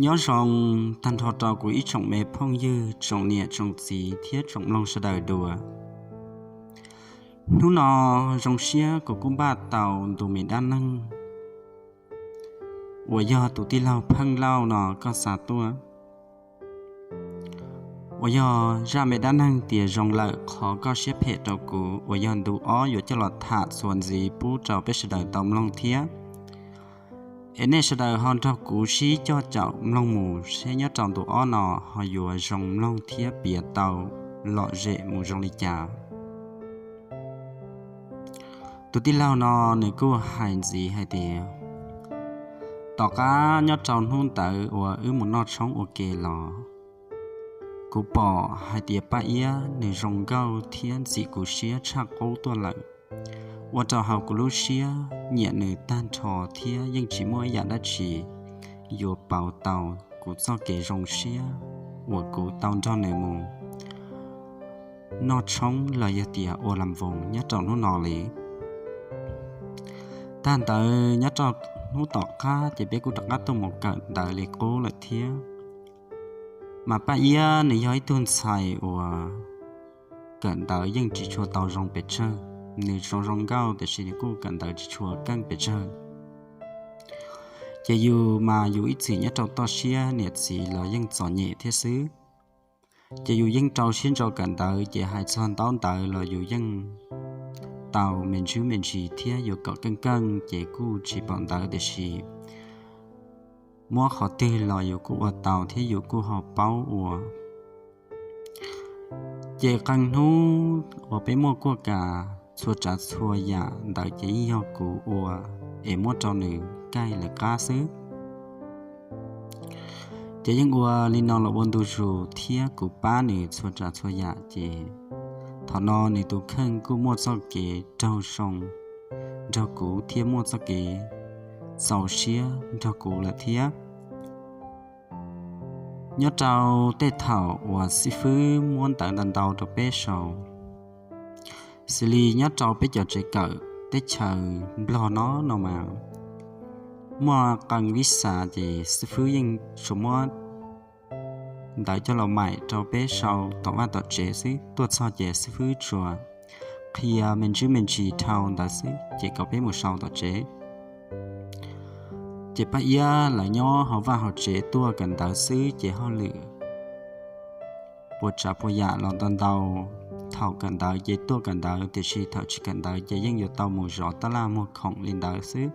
Nyob zoo tag nrho rau kuv ib tsoom me phooj ywg, tsoom niam tsoom txiv thiab tsoom mloog sawv daws dua. Hnub no zoo siab kuv kuj npaj tau ntu me dab neeg uas yog tus tij laug Pheej Lauj no koj xa tuaj, uas yog zaj me dab neeg tias Zoo Lawm Qhov Koj Siab Phem Rau Kuv uas yog ntu ob yuav coj los tham txuas ntxiv pub rau peb sawv daws tau mloog thiab. Es nej sawv daws ho nrog kuv sib coj caum mloog mus seb nyob rau ntu ob no ho yuav zoo mloog thiab piav tau lom zem mus zoo li cas. Tus tij laug no nws kuj hais ntxiv hais tias, tom qab nyob rau hnub ntawd uas wb mus noj tshoob ua ke los, kuv pom hais tias Paj Iab nws zoo nkauj thiab ntxim kuv siab tshaj qub tuaj lawm, ua rau hauv kuv lub siab nyiam nws tag nrho thiab yeej tsis muaj ib yam dab tsi yuav pauv tau kuv txoj kev zoo siab uas kuv tau nrog nws mus noj tshoob los yog tias ua las voos nyob rau hnub no li. Tag ntawd nyob rau hnub tom qab ces peb kuj rov qab tuaj mus kawm ntawv li qub lawm thiab. Mas Paj Iab nws yog ib tug ntxhais uas kawm ntawv yeej tsis tshua tau zoo pes tsawg. Nws zoo zoo nkauj tiam sis nws kuj kawm ntawv tsis tshua keej pes tsawg. Ces yus mas yus ib txwm nyob rau toj siab niam txiv los yeej txom nyem thiab xwb. Ces yus yeej rau siab ntso kawm ntawv, ces hais txog ntaub ntawv los yus yeej tau me ntsis me ntsis thiab yus kom keej keej ces kuj tsis pom ntawv tiam sis muab qhov twg los yus kuj ua tau thiab yus kuj ho paub ua. Ces qee hnub uas peb muaj kuaj kas txhua tsav txhua yam ntawd ces yeej yog kuv ua es muab rau nws kaij lawv qab xwb. Ces yeej ua li no los ua ntu zus thiab kuv pab nws txhua tsav txhua yam ces thaum no nws tus kheej kuj muaj txoj kev raug zoo nrog kuv thiab muaj txoj kev txaus siab nrog kuv lawm thiab. Nyob rau tej thaum uas xib fwb muab ntawv ntau ntau rau peb sau, xws li nyob rau peb cov tsev kawm teb chaws Nplog no no mas muaj qee vib xav ces xib fwb yeej tsuas muab ntawv coj los maim rau peb sau tom vaj tom tsev xwb. Tuaj txog ces xib fwb tsuas qhia me ntsis me ntsis dhau ntawd xwb ces kom peb mus sau tom tsev. Ces Paj Iab lawv nyob hauv vaj hauv tsev tuaj kawm ntawv xwb ces hauj lwm puas tsav puas yam los ntau ntau. Thaum kawm ntawv ces tuaj kawm ntawv tiam sis thaum tsis kawm ntawv ces yeej yuav tau mus zov tab laj muag khoom li ntawd xwb.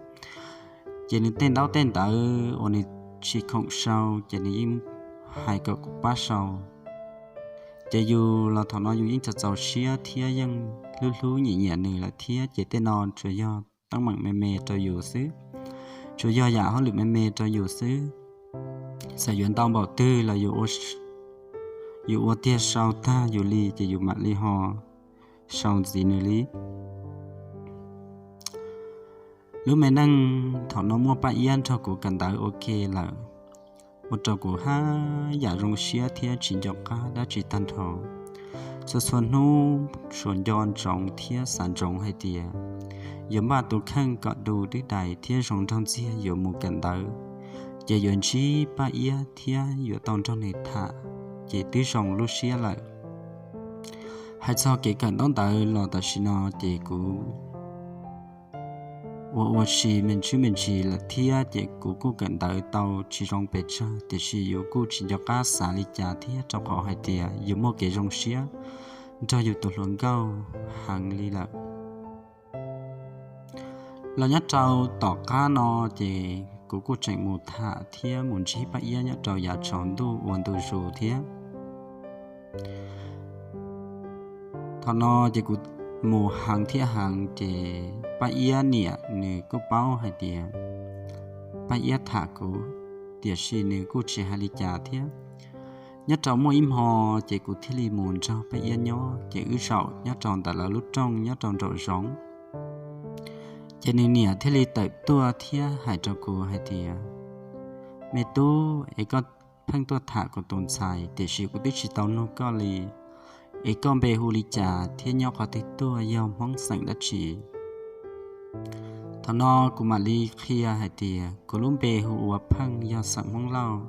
Ces nws tej ntaub tej ntawv uas nws tsis khoom sau ces nws yeej hais kom kuv pab sau. Ces yus los thaum no yus yeej txaus txaus siab thiab yeej hlub hlub nyiam nyiam nws lawm thiab ces tej no tsuas yog teeb meem me me rau yus xwb, tsuas yog yam hauj lwm me me rau yus xwb. Txawm yuav ntau npaum twg los yus ua tiag sau tag yus li ces yus mam li ho sau ntxiv nws li. Lub me neej thaum no muaj Paj Iab nrog kuv kawm ntawv ua ke lawm, ua rau kuv haj yam zoo siab thiab tsis nco qab dab tsi tag nrho. Txhua txhua hnub tsuas nco ntsoov thiab xav ntsoov hais tias yuav npaj tus kheej kom du dwb dais thiab zoo nraug ntxiag yuav mus kawm ntawv, ces yuav ntsib Paj Iab thiab yuav tau nrog nws tham, ces twb zoo lub siab lawm. Hais txog kev kawm ntaub ntawv los tam sim no ces kuv ua ua si me ntsis me ntsis lawm thiab ces kuv kuj kawm ntawv tau tsis zoo pes tsawg tiam sis yus kuj tsis nco qab xav li cas thiab rau qhov hais tias yus muaj kev zoo siab nrog yus tus hluas nkauj heev li lawm. Los nyob rau tom qab no ces kuv kuj tseem mus tham thiab mus ntsib Paj Iab nyob rau yav tsaus ntuj ua ntu zus thiab. Thaum no ces kuv mus heev thiab heev ces Paj Iab niam nws kuj paub hais tias Paj Iab tham kuv, tiam sis nws kuj tsis hais li cas thiab. Nyob rau muaj ib hmo ces kuv thiaj li mus nrog Paj Iab nyob ces wb zaum nyob rau ntawm lawv lub rooj nyob rau nraum zoov. Ces nws niam thiaj li tawm tuaj thiab hais rau kuv hais tias, me tub, es koj pheej tuaj tham kuv tus ntxhais tiam sis kuv twb tsis tau nug koj li, es koj npe hu li cas thiab nyob qhov twg tuaj, yog Hmoob xeem dab tsi? Thaum no kuv mam li qhia hais tias kuv lub npe hu ua Pheej, yog xeem Hmoob Lauj.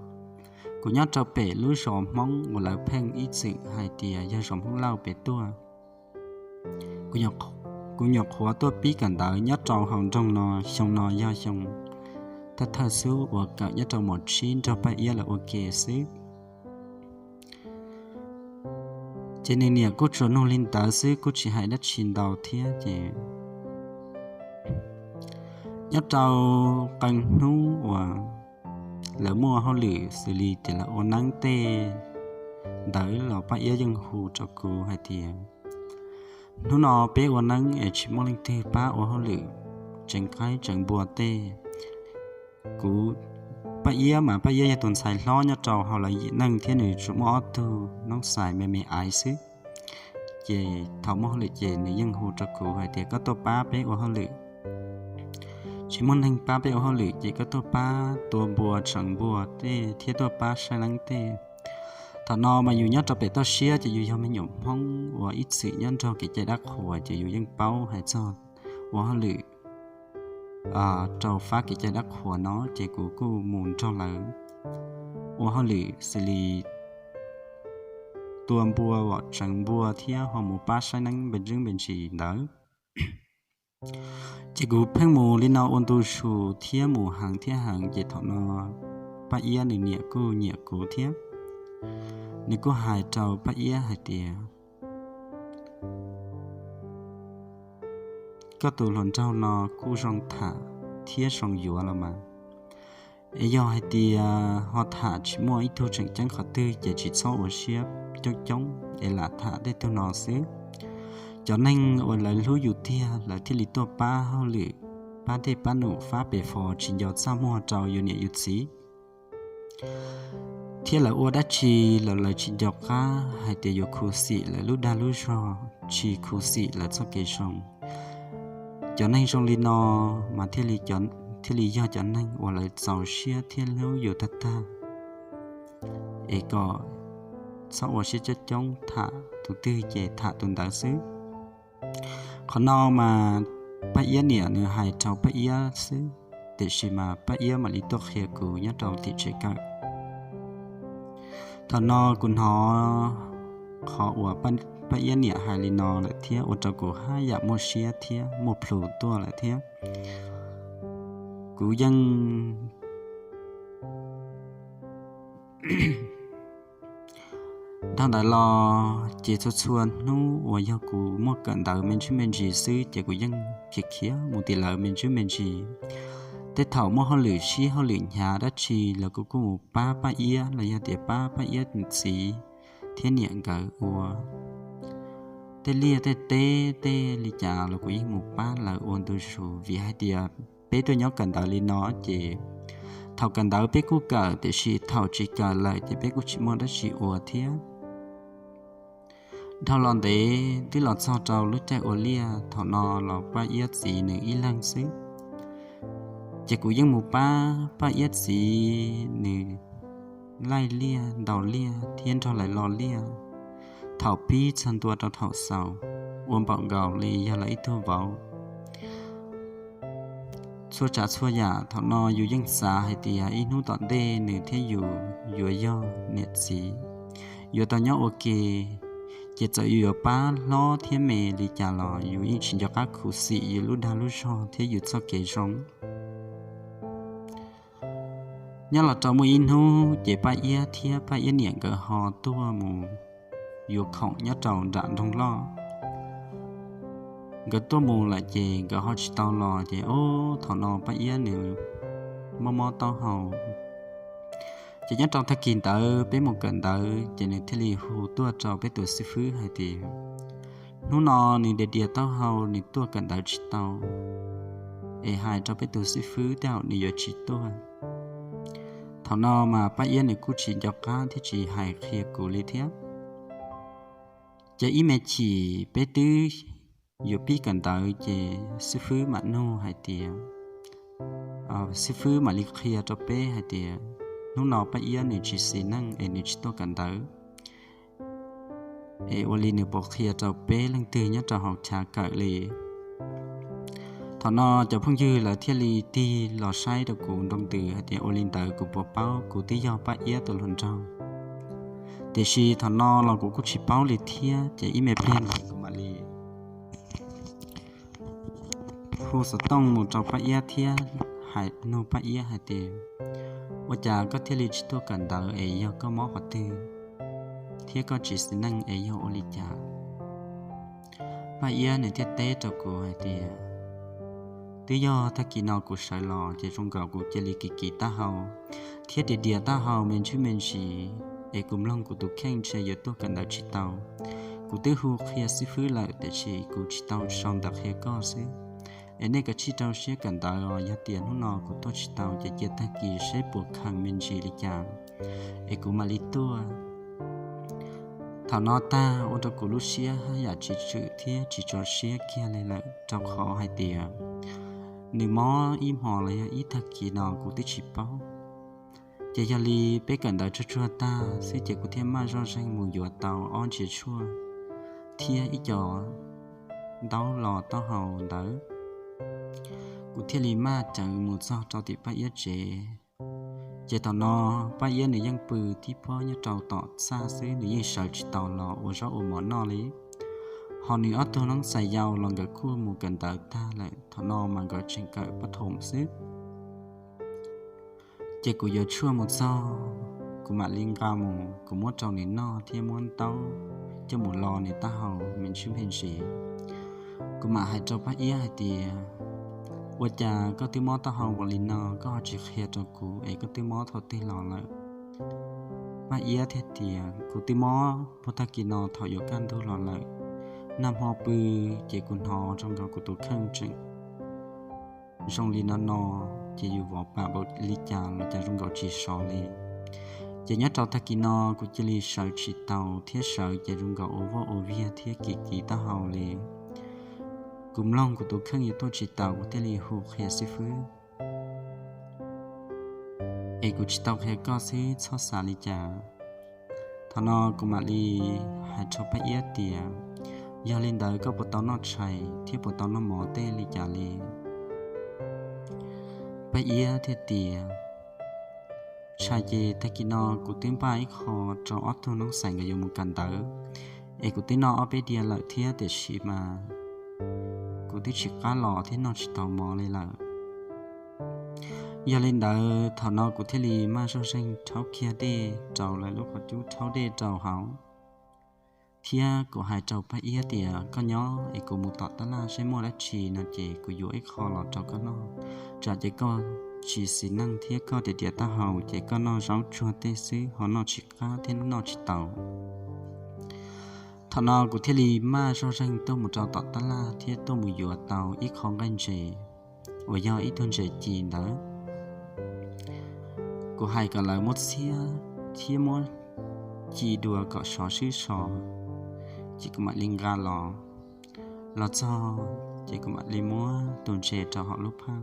Kuv nyob rau pem lub zos Hmoob uas lawv pheej ib txwm hais tias yog zos Hmoob Lauj pem tuaj. Kuv nyuam qhuav tuaj pib kawm ntawv nyob rau hauv nroog no, xyoo no yog xyoo thawj thawj xwb uas kawm nyob rau mos tsib nrog Paj Iab lawv ua ke xwb. Ces nws niam kuj tsuas nug li ntawd xwb, kuj tsis hais dab tsi ntau thiab. Ces nyob rau qee hnub uas lawv muaj hauj lwm xws li tias lawv ua neeb tej ntawd los Paj Iab yeej hu rau kuv hais tias, hnub no peb ua neeb es tsis muaj leej twg pab ua hauj lwm tseev qaib tseev npua tej. Kuv, Paj Iab mas Paj Iab yog tus ntxhais hlob nyob rau hauv lawv yim neeg thiab nws tsuas muaj ob tug noob xais me me aiv xwb. Ces thaum muaj hauj lwm ces nws yeej hu rau kuv hais tias koj tuaj pab peb ua hauj lwm. Tsis muaj neeg pab peb ua hauj lwm ces koj tuaj pab tua npua tseev npua tej thiab tuaj pab saib neeb tej. Thaum no mas yus nyob rau pem toj siab ces yus yog me nyuam Hmoob uas ib txwm nyob nrog kev cai dab qhuas ces yus yeej paub hais txog ua hauj lwm rau fab kev cai dab qhuas no ces kuv kuj mus nrog lawv ua hauj lwm xws li tua npua, vom tseev npua thiab ho mus pab saib neeb npe ntsuj npe ntsis ntawd. Ces kuv pheej mus li no ua ntu zus thiab mus heev thiab heev ces thaum no Paj Iab nws niam kuj nyiam kuv thiab. Nws kuj hais rau Paj Iab hais tias, koj tus hluas nraug no kuj zoo tham thiab zoo yuav los mas. Es yog hais tias ho tham tsis muaj ib tug tseem ceeb qhov twg ces tsis txhob ua siab coob coob es lam tham tej tug no xwb. Cov neeg uas lawv hlub yus tiag lawv thiaj li tuaj pab hauj lwm, pab tej pab num fab pem fo tsis nco txaj muag rau yus niam yus txiv. Thiab lawv ua dab tsi los lawv tsis nco qab hais tias yuav khuv xim lawv lub dag lub zog, tsis khuv xim lawv txoj kev zoo. Cov neeg zoo li no mas thiaj li yog cov neeg uas lawv txaus siab thiab hlub yus tag tag. Es kom txhob ua siab coob coob, tham tus twg ces tham tus ntawd xwb. Qhov no mas Paj Iab niam nws hais rau Paj Iab xwb, tiam sis mas Paj Iab mam li tuaj qhia kuv nyob rau tim tsev kawm. Thaum no kuv hnov qhov uas Paj Iab niam hais li no lawm thiab ua rau kuv haj yam muaj siab thiab muaj plhus tuaj lawm thiab. Kuv yeej Dhau ntawd los ces txhua txhua hnub uas yog kuv muaj kawm ntawv me ntsis me ntsis xwb ces kuv yeej khiav khiav mus tim lawv me ntsis me ntsis. Tej thaum muaj hauj lwm sib hauj lwm hnyav dab tsi los kuv kuj mus pab Paj Iab los yog tias pab Paj Iab txiv thiab niam nkawd ua tej liaj tej teb tej li cas los kuv yeej mus pab lawv ua ntu zus vim hais tias peb tuaj nyob kawm ntawv li no ces thaum kawm ntawv peb kuj kawm tiam sis thaum tsis kawm lawm ces peb kuj tsis muaj dab tsi ua thiab. Dhau los ntev twb los txog rau lub caij ua liaj, thaum no los Paj Iab txiv nws ib leeg xwb. Ces kuv yeej mus pab Paj Iab txiv nws laij liaj ntaus liaj thiab nrog lawv lo liaj, thaum pib txog ntua rau thaum xaus, ua npaum nkaus li yog lawv ib tug vauv. Txhua tsav txhua yam thaum no yus yeej xav hais tias ib hnub tom ntej nws thiab yus yuav yog niam txiv, yuav tau nyob ua ke, ces txawm yus yuav pab hlob thiab me li cas los yus yeej tsis nco qab khuv xim yus lub dag lub zog thiab yus txoj kev zoo. Nyob los rau muaj ib hnub ces Paj Iab thiab Paj Iab niam nkawd ho tuaj mus yuav khoom nyob rau nram nroog loj. Nkawd tuaj mus lawm ces nkawd ho tsis tau los ces ob thaum no Paj Iab nws mob mob taub hau. Ces nyob rau tag kis ntawd peb mus kawm ntawv ces nws thiaj li hu tuaj rau peb tus xib fwb hais tias, hnub no nws dias dias taub hau nws tuaj kawm ntawv tsis tau, es hais rau peb tus xib fwb tej zaum nws yuav tsis tuaj. Thaum no mas Paj Iab nws kuj tsis nco qab thiab tsis hais qhia kuv li thiab. Ces ib me chim peb twb yuav pib kawm ntawv ces xib fwb mam nug hais tias, xib fwb mam li qhia rau peb hais tias hnub no Paj Iab nws tsis xis neej es nws tsis tuaj kawm ntawv. Es ua li nws puas qhia rau peb leej twg nyob rau hauv chav kawm li? Thaum no cov phooj ywg lawv thiaj li tig los saib rau kuv nroo ntws hais tias ua li ntawd kuv puas paub kuv twb yog Paj Iab tus hluas nraug. Tiam sis thaum no los kuv kuj tsis paub li thiab, ces ib me pliag ntawd kuv mam li hu xov tooj mus rau Paj Iab thiab hais nug Paj Iab hais tias, ua cas koj thiaj li tsis tuaj kawm ntawv es yog koj mob qhov twg, thiab koj tsis xis neej es yog ua li cas? Paj Iab nws thiaj teb rau kuv hais tias, twb yog tag kis no kuv sawv los ces zoo nkaus kuv cia li kis kis taub hau thiab dias dias taub hau me ntsis me ntsis, es kuv mloog kuv tus kheej ntshe yuav tuaj kawm ntawv tsis tau. Kuv twb hu qhia xib fwb lawm tiam sis kuv tsis tau sau ntawv qhia koj xwb. Es nej kav tsij rau siab kawm ntawv os, yog tias hnub no kuv tuaj tsis tau ces cia tag kis seb puas kheev me ntsis li cas es kuv mam li tuaj. Thaum no tag ua rau kuv lub siab haj yam tsis tswm thiab tsis tso siab kiag li lawm, rau qhov hais tias nws mob ib hmos los yog ib tag kis no kuv twb tsis paub. Ces yog li peb kawm ntawv tsuag tsuag tag xwb ces kuv thiaj maj zoj zeeg mus yuav tau ob ntsiav tshuaj thiab ib co ntaub los taub hau ntawd. Kuv thiaj li maj ceev mus txog rau tim Paj Iab tsev. Ces thaum no Paj Iab nws yeej pw tib pob nyob rau tom txaj xwb, nws yeej sawv tsis taus los ua zaub ua mov noj li. Ho nws ob tug noob xais yau los nkawd kuj mus kawm ntawv tag lawm, thaum no mas nkawd tseem kawm pab thoom xwb. Ces kuv yuav tshuaj mus txog, kuv mam li nqa mus, kuv muab rau nws noj thiab muab ntaub coj mus lo nws taub hau me ntsis me ntsis. Kuv mam hais rau Paj Iab hais tias, ua cas koj twb mob taub hau npaum li no koj ho tsis qhia rau kuv es koj twb mob thaum twg los lawm? Paj Iab thiaj tias, kuv twb mob puag tag kis no thaum yuav kaj ntug los lawm. Nag hmo pw ces kuv hnov zoo nkaus kuv tus kheej tseem zoo li no no, ces yus vov pam npaum li cas los cas zoo nkaus tsis sov li. Ces nyob rau tag kis no kuv cia li sawv tsis taus thiab sawv ces zoo nkaus ua voj ua viag thiab kis kis taub hau li. Kuv mloog kuv tus kheej yuav tuaj tsis taus kuv thiaj li hu qhia xib fwb. Es kuv tsis tau qhia koj xwb txhob xav li cas. Thaum no kuv mam li hais rau Paj Iab tias, yog li ntawd koj puas tau noj tshais thiab puas tau noj mov tej li cas li? Paj Iab thiaj tias, tshais ces tag kis no kuv twb npaj ib qho rau ob tug noob xais nkawd yuav mus kawm ntawv, es kuv twb noj ob peb diav lawm thiab tiam sis mas kuv twb tsis qab los thiab noj tsis tau mov li lawm. Yog li ntawd thaum no kuv thiaj li maj zoj zeeg rhaub kiag dej rau lawv lub qhov cub, rhaub dej rau hauv, thiab kuv hais rau Paj Iab tias, koj nyob es kuv mus tom tab laj seb muaj dab tsi no ces kuv yuav ib qho los rau koj noj. Tsam ces koj tsis xis neej thiab koj tias tias taub hau ces koj noj zaub tsuag tej xwb ho noj tsis qab thiab noj tsis tau. Thaum no kuv thiaj li maj zoj zeeg tuaj mus rau tom tab laj thiab tuaj mus yuav tau ib qho nqaij ntses uas yog ib tug ntses ci ntawd. Kuv hais kom lawv muab txhiab thiab muab ci dua kom sov swb sov, ces kuv mam li nqa los. Los txog ces kuv mam li muab tus ntses rau hauv lub phaj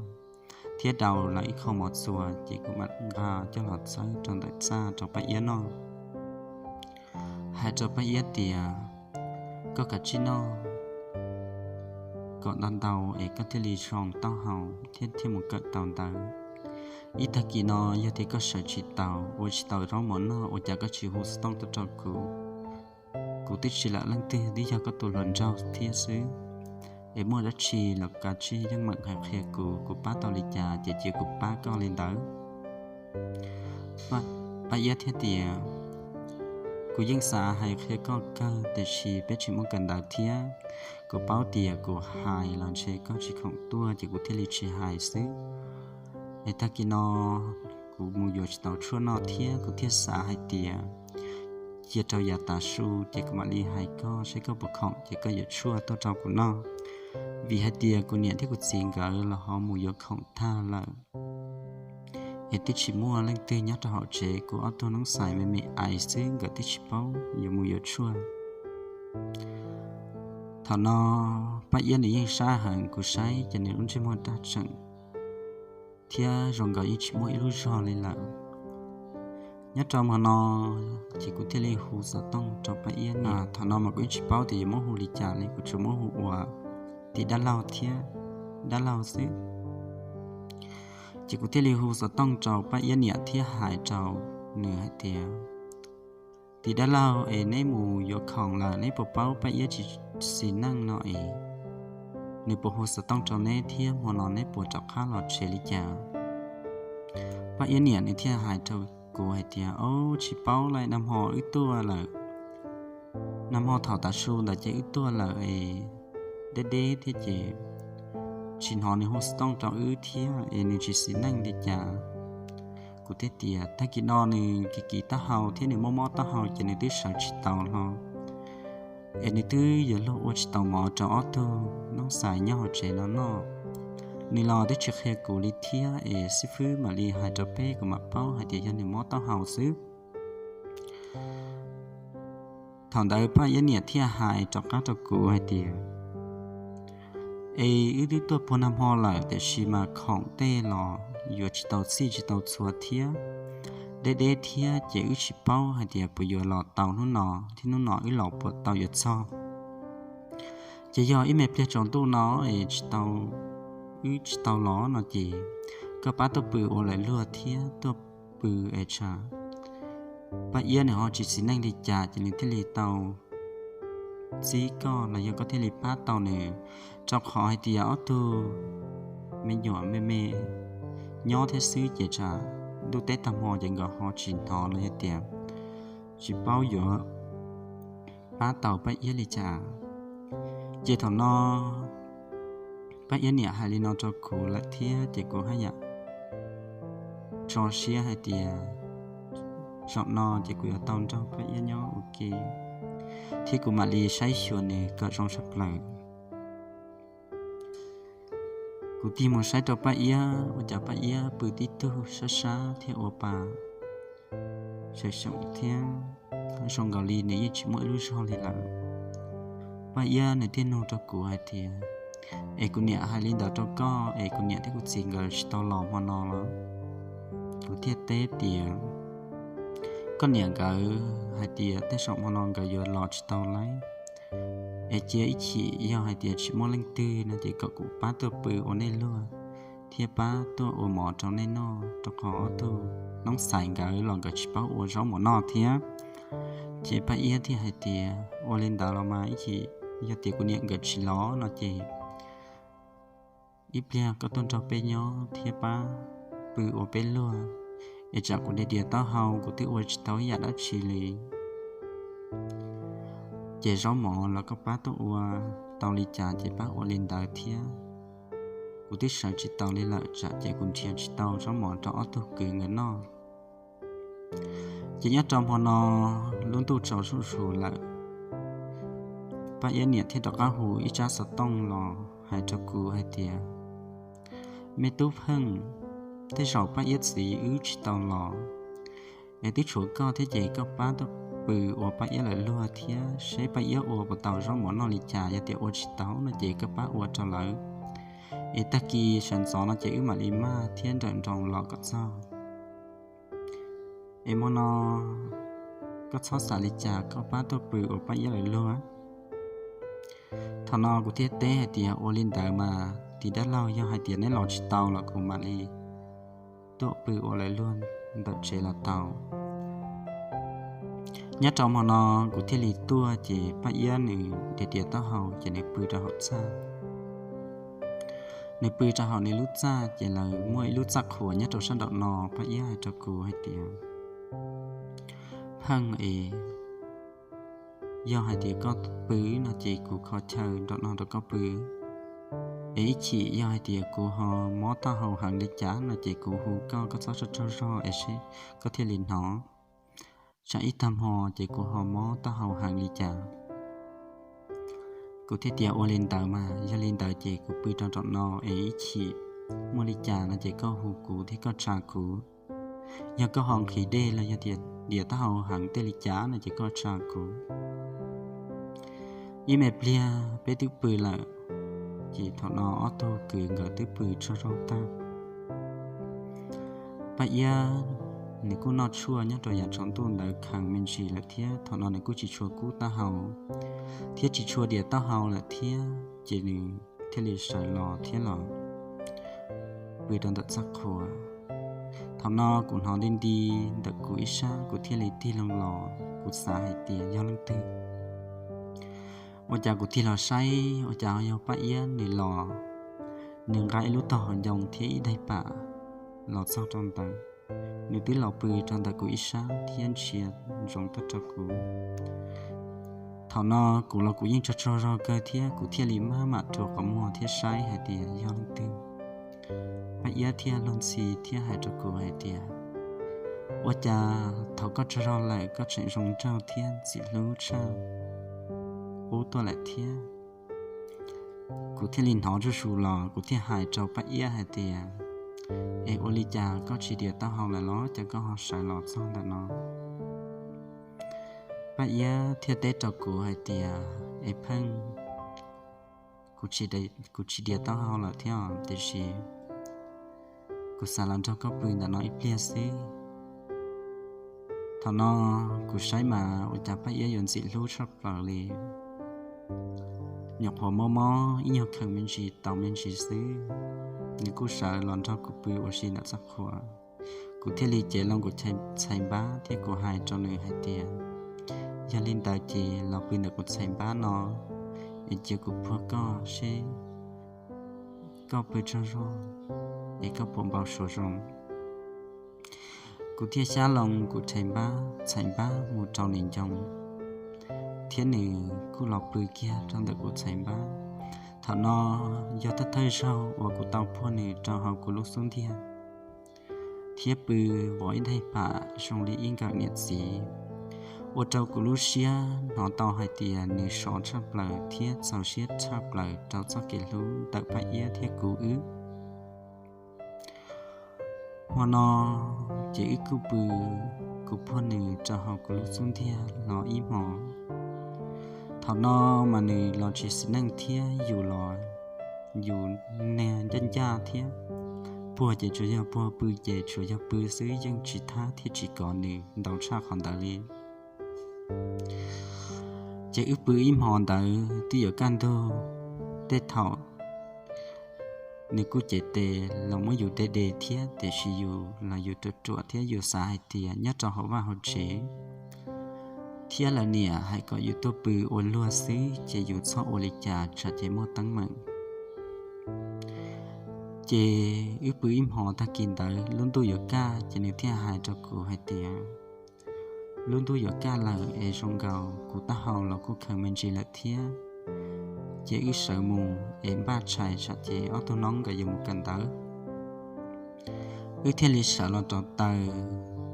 thiab daus lawv ib qho mov txuas, ces kuv mam nqa coj los txawb rau ntawm txaj rau Paj Iab noj. Hais rau Paj Iab tias, koj kav tsij noj kom ntau ntau es koj thiaj li zoo taub hau thiab thiaj mus kawm tau ntawv. Ib tag kis no yog tias koj sawv tsis taus, ua tsis tau zaub mov noj, ua cas koj tsis hu xov tooj tuaj rau kuv? Kuv twb tsis lam leej twg, twb yog koj tus hluas nraug thiab xwb. Es muaj dab tsi los kav tsij yeej meem hais qhia kuv, kuv pab tau li cas ces cia kuv pab koj li ntawd. Paj Iab thiaj tias, kuv yeej xav hais qhia koj kawg tiam sis peb tsis muaj kawm ntawv thiab. Kuv paub tias kuv hais los ntshe koj tsis khoom tuaj ces kuv thiaj li tsis hais xwb. Es tag kis no kuv mus yuav tsis tau tshuaj noj thiab kuv thiaj xav hais tias cia rau yav tav su ces kuv mam li hais koj seb koj puas khoom ces koj yuav tshuaj tuaj rau kuv noj. Vim hais tias kuv niam thiab kuv txiv nkawd los ho mus yuav khoom tag lawm, es twb tsis muaj leej twg nyob rau hauv tsev, kuv ob tug noob xais me me ais xwb nkawd twb tsis paub yuav mus yuav tshuaj. Thaum no Paj Iab nws yeej sab heev, kuv saib ces nws lub ntsej muag daj tseem thiab zoo nkaus yeej tsis muaj ib lub zog li lawm. Nyob rau hmo no ces kuv thiaj li hu xov tooj rau Paj Iab no. Thaum no mas kuv yeej tsis paub tias yuav muab hu li cas li, kuv tsuas muab hu ua tim dab laug thiab dab laug xwb. Ces kuv thiaj li hu xov tooj rau Paj Iab niam thiab hais rau nws hais tias, tis dab laug es neb mus yuav khoom lawm, neb puas paub Paj Iab tsis xis neej no es nws puas hu xov tooj rau neb thiab hmo no neb puas rov qab los tsev li cas? Paj Iab niam nws thiaj hais rau kuv hais tias, o, tsis paub li, nag hmo wb tuaj lawm, nag hmo thaum tav su ntawd ces wb tuaj lawm es deb deb thiab ces tsis hnov nws hu xov tooj rau wb thiab es nws tsis xis neej li cas. Kuv thiaj tias, tag kis no nws kis kis taub hau thiab nws mob mob taub hau ces nws twb sawv tsis taus hlo es nws twb yuav luag ua tsis tau mov rau ob tug noob xais nyob hauv tsev no noj. Nws los twb tsis qhia kuv li thiab es xib fwb mam li hais rau peb kuv mam paub hais tias yog nws mob taub hau xwb. Thaum ntawd Paj Iab niam thiaj hais rov qab rau kuv hais tias, es wb twb tuaj puag nag hmo lawm tiam sis mas khoom tej los yuav tsis tau txhij tsis tau txhua thiab deb deb thiab ces wb tsis paub hais tias puas yuav los tau hnub no thiab hnub no wb los puas tau yuav txog. Ces yog ib me pliag tsaus ntuj no es tsis tau, wb tsis tau los no ces koj pab tuaj pw ua lawv luag thiab tuaj pw es tsam Paj Iab nws ho tsis xis neej li cas ces nws thiaj li tau txib koj los yog koj thiaj li pab tau nws, rau qhov hais tias ob tug me nyuam me me nyob thiab xwb ces tsam ntuj teb tag hmo ces nkawd ho tsis hnov los yog tias tsis paub yuav pab tau Paj Iab li cas. Ces thaum no Paj Iab niam hais li no rau kuv lawm thiab ces kuv haj yam tso siab hais tias zaum no ces kuv yuav tau nrog Paj Iab nyob ua ke thiab kuv mam li saib xyuas nws kom zoo tshaj plaws. Kuv tig mus saib rau Paj Iab, ua cas Paj Iab pw tib tug sab sab thiab ua pa seem seem thiab zoo nkaus li nws yeej tsis muaj ib lub zog li lawm. Paj Iab nws thiaj nug rau kuv hais tias, es kuv niam hais li ntawd rau koj es kuv niam thiab kuv txiv nkawd tsis tau los hmo no los? Kuv thiaj teb tias, koj niam nkawd hais tias tej zaum hmo no nkawd yuav los tsis tau lauj, es cia ib chim yog hais tias tsis muaj leej twg no ces kom kuv pab tuaj pw ua nej luag thiab pab tuaj ua mov rau nej noj, rau qhov ob tug noob xais nkawd los nkawd tsis paub ua zaub mov noj thiab. Ces Paj Iab thiaj hais tias, ua li ntawd los mas ib chim yog tias kuv niam nkawd tsis los no ces ib pliag koj tuaj nrog peb nyob thiab pab pw ua peb luag, es tsam kuv diav diav taub hau kuv twb ua tsis tau ib yam dab tsi li. Ces zaub mov los koj pab tuaj ua tau li cas ces pab ua li ntawd thiab. Kuv twb sawv tsis taus li lawm tsam ces kuv nrhiav tsis tau zaub mov rau ob tug kwv nkawd noj. Ces nyob rau hmo no lub ntuj tsaus zuj zus lawm, Paj Iab niam thiaj rov qab hu ib tsab xov tooj los hais rau kuv hais tias, me tub Pheej, tej zaum Paj Iab txiv wb tsis tau los, es twb tshuav koj thiab ces koj pab tuaj pw ua Paj Iab lawv luag thiab seb Paj Iab ua puas tau zaub mov noj li cas, yog tias ua tsis tau no ces koj pab ua rau lawv, es tag kis sawv ntxov no ces wb mam li maj thiab nrawm nroos los kom txog. Es hmo no koj txhob xav li cas, koj pab tuaj pw ua Paj Iab lawv luag. Thaum no kuv thiaj teb hais tias, ua li ntawd mas tis dab laug, yog hais tias neb los tsis tau los kuv mam li tuaj pw ua lawv luag ntawm tsev los tau. Nyob rau hmo no kuv thiaj li tuaj ces Paj Iab nws diav diav taub hau ces nws pw rau hauv txaj. Nws pw rau hauv nws lub txaj ces lawv muaj ib lub txaj qhuas nyob rau sab nraum no. Paj Iab hais rau kuv hais tias, Pheej es, yog hais tias koj pw no ces kuv kho chaw nraum no rau koj pw, es ib chim yog hais tias kuv ho mob taub hau heev li cas no ces kuv hu koj, koj txhob tsaug tsaug zog es seb koj thiaj li hnov, tsam ib tag hmo ces kuv ho mob taub hau heev li cas. Kuv thiaj tias, ua li ntawd mas yog li ntawd ces kuv pw rau nraum no es ib chim muaj li cas no ces koj hu kuv thiab koj tsa kuv. Yog koj ho nqhis dej los yog tias diav taub hau heev tej li cas no ces koj tsa kuv. Ib me pliag peb twb pw lawm, ces thaum no ob tug kwv nkawd twb pw tsaug zog tag. Paj Iab nws kuj noj tshuaj nyob rau yav tsaus ntuj ntawd kheev me ntsis lawm thiab, thaum no nws kuj tsis tshua kub taub hau thiab tsis tshua diav taub hau lawm thiab, ces nws thiaj li sawv los thiab los pw rau ntawm txaj qhua. Thaum no kuv hnov nti nti ntawm kuv ib sab, kuv thiaj li tig loo los, kuv xav hais tias yog leej twg. Ua cas kuv tig los saib, ua cas yog Paj Iab nws los, nws nqa ib lub tog hauv ncoo thiab ib daim pam los txog rau ntawd. Nws twb los pw rau ntawm kuv ib sab thiab ntsia ntsoov tuaj rau kuv. Thaum no kuv los kuv yeej tsaug tsaug zog kawg thiab kuv thiaj li maj mam rua qhov muag thiab saib hais tias yog leej twg. Paj Iab thiaj luag ntxhi thiab hais rau kuv hais tias, ua cas thaum koj tsaug zog lawm koj tseem zoo nraug thiab ntxim hlub tshaj qub tuaj lawm thiab. Kuv thiaj li hnov zuj zus los kuv thiaj hais rau Paj Iab hais tias, es ua li cas koj tsis dias taub hau lawm los cas koj ho sawv los txog ntawm no? Paj Iab thiaj teb rau kuv hais tias, es Pheej, kuv tsis dias taub hau lawm thiab tiam sis kuv xav los nrog koj pw ntawm no ib pliag xwb. Thaum no kuv saib mas ua cas Paj Iab yuav ntxim hlub tshaj plaws li. Nyuam qhuav mob mob ib nyuag kheev me ntsis tau me ntsis xwb, nws kuj sawv los nrog kuv pw ua si ntawm txaj qhua. Kuv thiaj li cev loo kuv txhais npab thiab kuv hais rau nws hais tias, yog li ntawd ces los pw ntawm kuv txhais npab no, es cia kuv puag koj seb koj pw tsaug zog, es koj puas npau suav zoo. Kuv thiaj xyab loo kuv txhais npab mus rau nws ncoo, thiab nws kuj los pw kiag rau ntawm kuv txhais npab. Thaum no yog thawj thawj zaug uas kuv tau puag nws rau hauv kuv lub xub ntiag, thiab pw vov ib daim pam zoo li ib nkawm niam txiv, ua rau kuv lub siab hnov tau hais tias nws sov tshaj plaws thiab txaus siab tshaj plaws rau txoj kev hlub ntawm Paj Iab thiab kuv wb. Hmo no ces wb kuj pw, kuv puag nws rau hauv kuv lub xub ntiag los ib hmos. Thaum no mas nws los tsis xis neej thiab yus los yus niag ncaj ncaj thiab, puag ces tsuas yog puag, pw ces tsuas yog pw xwb, yeej tsis thab thiab tsis kov nws ntau tshaj qhov ntawd li. Ces wb pw ib hmo ntawd twb yuav kaj ntug, tej thaum nws kuj cev tes los muab yus de de thiab, tiam sis yus los yus ruam ruam thiab yus xav hais tias nyob rau hauv vaj hauv tsev thiab lawv niam hais kom yus tuaj pw ua luag xwb ces yus txhob ua li cas tsam ces muaj teeb meem. Ces wb pw ib hmo tag kis ntawd lub ntuj yuav kaj ces nws thiaj hais rau kuv hais tias, lub ntuj yuav kaj lawm es zoo nkaus kuv taub hau los kuj kheev me ntsis lawm thiab, ces wb sawv mus es npaj tshais tsam ces ob tug noob nkawd yuav mus kawm ntawv. Wb thiaj li sawv los rauv taws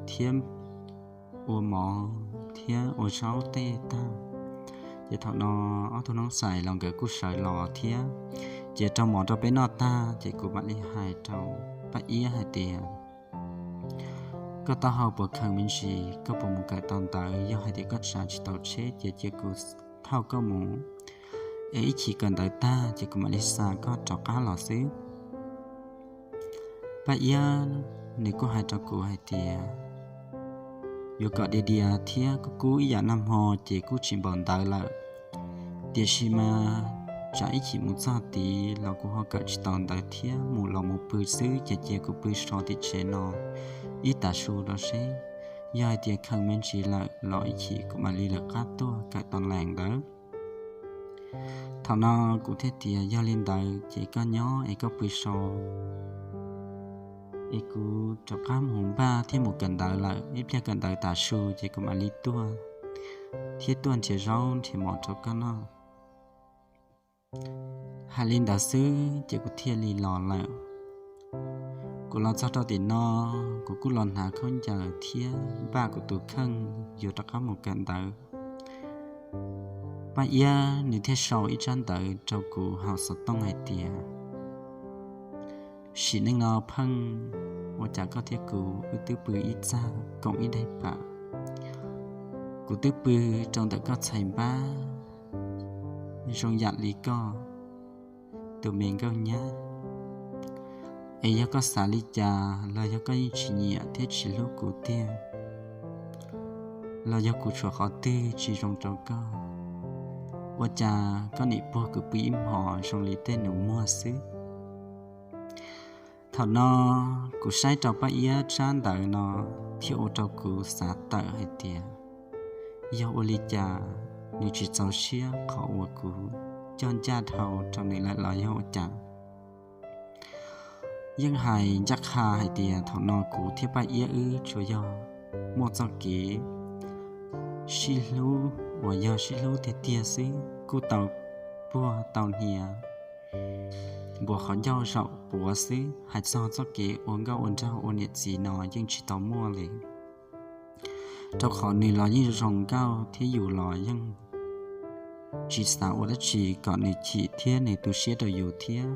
thiab ua mov thiab ua zaub tej tag. Ces thaum no ob tug noob xais los nkawd kuj sawv los thiab, ces rau mov rau peb noj tag ces kuv mam li hais rau Paj Iab hais tias, koj taub hau puas kheev me ntsis, koj puas mus kawm tau ntawv? Yog hais tias koj tsav tsis tau tsheb ces cia kuv thauj koj mus, es ib chim kawm ntawv tag ces kuv mam li xa koj rov qab los xwb. Paj Iab nws kuj hais rau kuv hais tias, yuav kom dias dias thiab kub kub ib yam nag hmo ces kuj tsis npaum ntawd lawm, tiam sis mas tsam ib chim mus txog tid los kuv ho kawm tsis tau ntawv thiab, mus los mus pw xwb ces cia kuv pw so tim tsev no ib tas su rau seb, yog hais tias kheev me ntsis lawm los ib chim kuv mam li lawv qab tuaj kawm tau lees ntawd. Thaum no kuv thiaj tias yog li ntawd ces koj nyob es koj pw so, es kuv rov qab mus npaj thiab mus kawm ntawv lawm, ib pliag kawm ntawv tas su ces kuv mam li tuaj thiab tuaj nrhiav zaub nrhiav mov rau koj noj. Hais li ntawd xwb ces kuv thiaj li los lawm. Kuv los txog rau tim no, kuv kuj los hnav khaub ncaws thiab npaj kuv tus kheej yuav rov qab mus kawm ntawv. Paj Iab nws thiaj sau ib tsab ntawv rau kuv hauv xov tooj hais tias, sim neej no Pheej, ua cas koj thiab kuv wb twb pw ib txaj koom ib daim pam, kuv twb pw rau ntawm koj txhais npab zoo yam li koj tus me nkauj nyab, es yog koj xav li cas los yog koj yeej tsis nyiam thiab tsis hlub kuv tiag, los yog kuv tshuav qhov twg tsis zoo rau koj, Ua cas koj nim puag kuv pw ib hmos zoo li tej nus muag xwb? Thaum no kuv saib rau Paj Iab tsab ntawv no thiab ua rau kuv xav tawm hais tias yog ua li cas nws tsis txaus siab qhov uas kuv coj ncaj dhau rau nws lawm los yog ua cas. Yeej hais ncaj qha hais tias thaum no kuv thiab Paj Iab wb tsuas yog muaj txoj kev sib hlub uas yog sib hlub tiag tiag xwb, kuj tau puag tau hnia npuas qhov ncauj zaum puav xwb, hais txog txoj kev ua nkauj ua nraug ua niam txiv no yeej tsis tau muaj li. Rau qhov nws los yeej zoo nkauj thiab yus los yeej tsis xav ua dab tsi kom nws chim thiab nws tu siab rau yus thiab.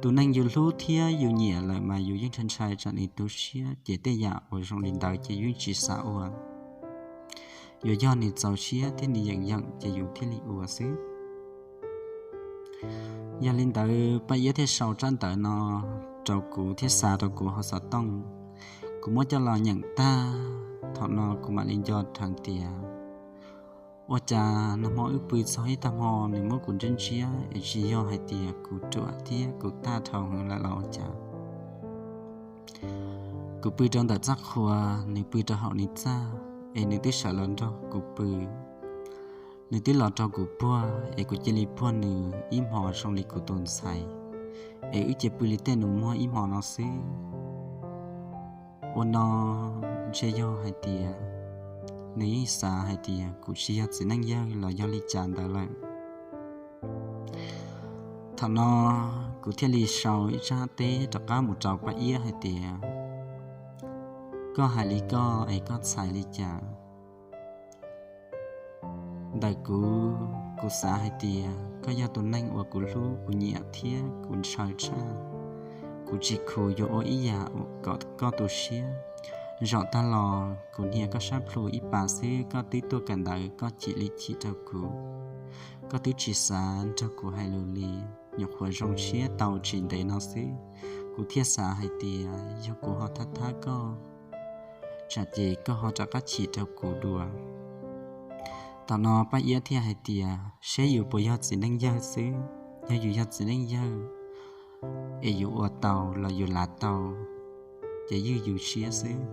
Tus neeg yus hlub thiab yus nyiam lawm mas yus yeej ntshai ntshai tsam nws tu siab, ces tej yam uas zoo li ntawd ces yus yeej tsis xav ua. Yuav yog nws txaus siab thiab nws yeem yeem ces yus thiaj li ua xwb. Yog li ntawd Paj Iab thiaj sau tsab ntawv no rau kuv thiab xa rau kuv hauv xov tooj. Kuv muab coj los nyeem tag, thaum no kuv mam li nco dheev tias ua cas nag hmo wb pw txog ib tag hmo nws muab kuv ntsib ntsiab es tsis yog hais tias kuv ruam thiab kuv tag dhau heev lawm los ua cas. Kuv pw rau ntawm txaj qhua, nws pw rau hauv nws txaj, es nws twb sawv los nrog kuv pw. Nws twb los rau kuv puag, es kuv cia li puag nws ib hmos zoo li kuv tus ntxhais, es wb cia pw li tej nus muag ib hmos no xwb. Ua no ntshe yog hais tias nws yeej xav hais tias kuv tsis yog txiv neej yawg los yog li cas ntawd lawm. Thaum no kuv thiaj li sau ib tsab teb rov qab mus rau Paj Iab hais tias, koj hais li koj es koj txhais li cas? Ntawm kuv, kuv xav hais tias koj yog tus neeg uas kuv hlub kuv nyiam thiab kuv ntshaw tshaj. Kuv tsis khuv yuav ua ib yam kom koj tu siab. Zaum tag los kuv hnia koj sab plhu ib pas xwb koj twb tuaj kawm ntawv koj chim li chim rau kuv. Koj twb tsis xav nrog kuv hais lus li, nyuam qhuav zoo siab tau tsis ntev no xwb, kuv thiaj xav hais tias yog kuv ho thab thab koj, tsam ces koj ho rov qab chim rau kuv dua. Thaum no Paj Iab thiaj hais tias seb yus puas yog txiv neej yawg xwb, yog yus yog txiv neej yawg es yus ua tau los yus lav tau, ces ywj yus siab xwb.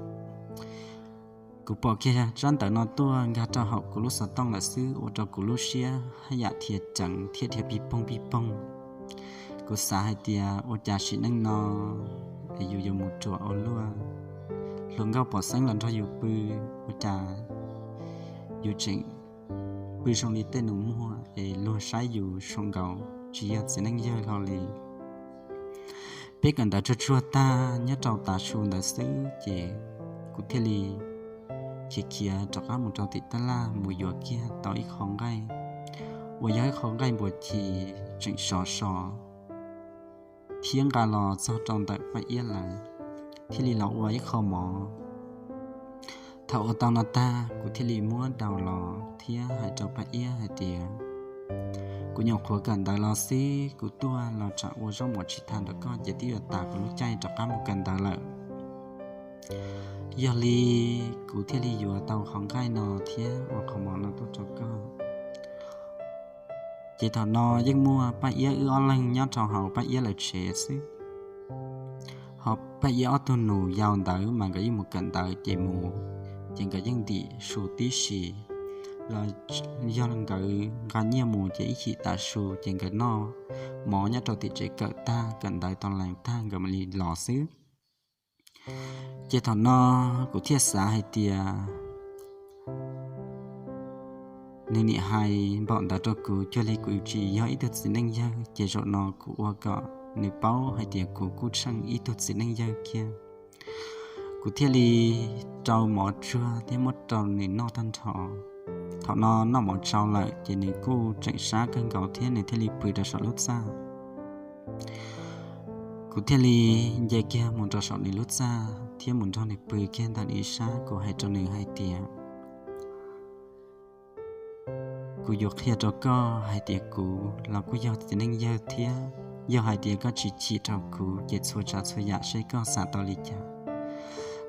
Kuv pom kiag tsab ntawv no tuaj nkag rau hauv kuv lub xov tooj lawm xwb ua rau kuv lub siab haj yam dhia ceev thiab dhia pij poog pij poog. Kuv xav hais tias ua cas sim neej no es yus yuav mus ruam ua luaj, hluas nkauj pom xeeb los nrog yus pw, ua cas yus tseem pw zoo li tej nus muag es luag saib yus zoo nkaus tsis yog txiv neej yawg hlo li. Peb kawm ntawv tsuag tsuag tag nyob rau tav su ntawd xwb ces kuv thiaj li khiav khiav rov qab mus rau tim tab laj mus yuav kiag tau ib qho nqaij uas yog ib qho nqaij npuas chis tseem sov so thiab nqa los txog rau ntawm Paj Iab lawv, thiaj li los ua ib qho mov. Thaum ua tau no tag kuv thiaj li muab daus los thiab hais rau Paj Iab hais tias kuv nyuam qhuav kawm ntawv los xwb, kuv tuaj los tsam ua zaub mov tsis tag nrog koj ces twb yuav tas kuv lub caij rov qab mus kawm ntawv lawm. Yog li kuv thiaj li yuav tau qhov nqaij no thiab ua qhov mov no tuaj rau koj. Ces thaum no yeej muaj Paj Iab wb ob leeg nyob rau hauv Paj Iab lawv tsev xwb. Ho Paj Iab ob tug nus yau ntawd mas nkawd yeej mus kawm ntawv ces mus, ces nkawd yeej ntim su tib si los yog nkawd nqa nyiaj mus ces ib chim tav su ces nkawd noj mov nyob rau tim tsev kawm tag kawm ntawv tau lees tag nkawd mam li los xwb. Ces thaum no kuv thiaj xav hais tias nws niam hais npaum ntawd rau kuv cuag li kuv tsis yog ib tug txiv neej yawg ces zaum no kuv ua kom nws paub hais tias kuv kuj tsheej ib tug txiv neej yawg kiag. Kuv thiaj li rau mov tsuag thiab muab rau nws noj tag nrho. Thaum no noj mov tsau lawm ces nws kuj tseem sab kawg nkaus thiab nws thiaj li pw rau saum lub txaj. Kuv thiaj li nce kiag mus rau saum nws lub txaj thiab mus nrog nws pw kiag ntawm nws ib sab, kuv hais rau nws hais tias kuv yuav qhia rau koj hais tias kuv los kuj yog txiv neej yawg thiab, yog hais tias koj tsis chim rau kuv ces txhua tsav txhua yam seb koj xav tau li cas.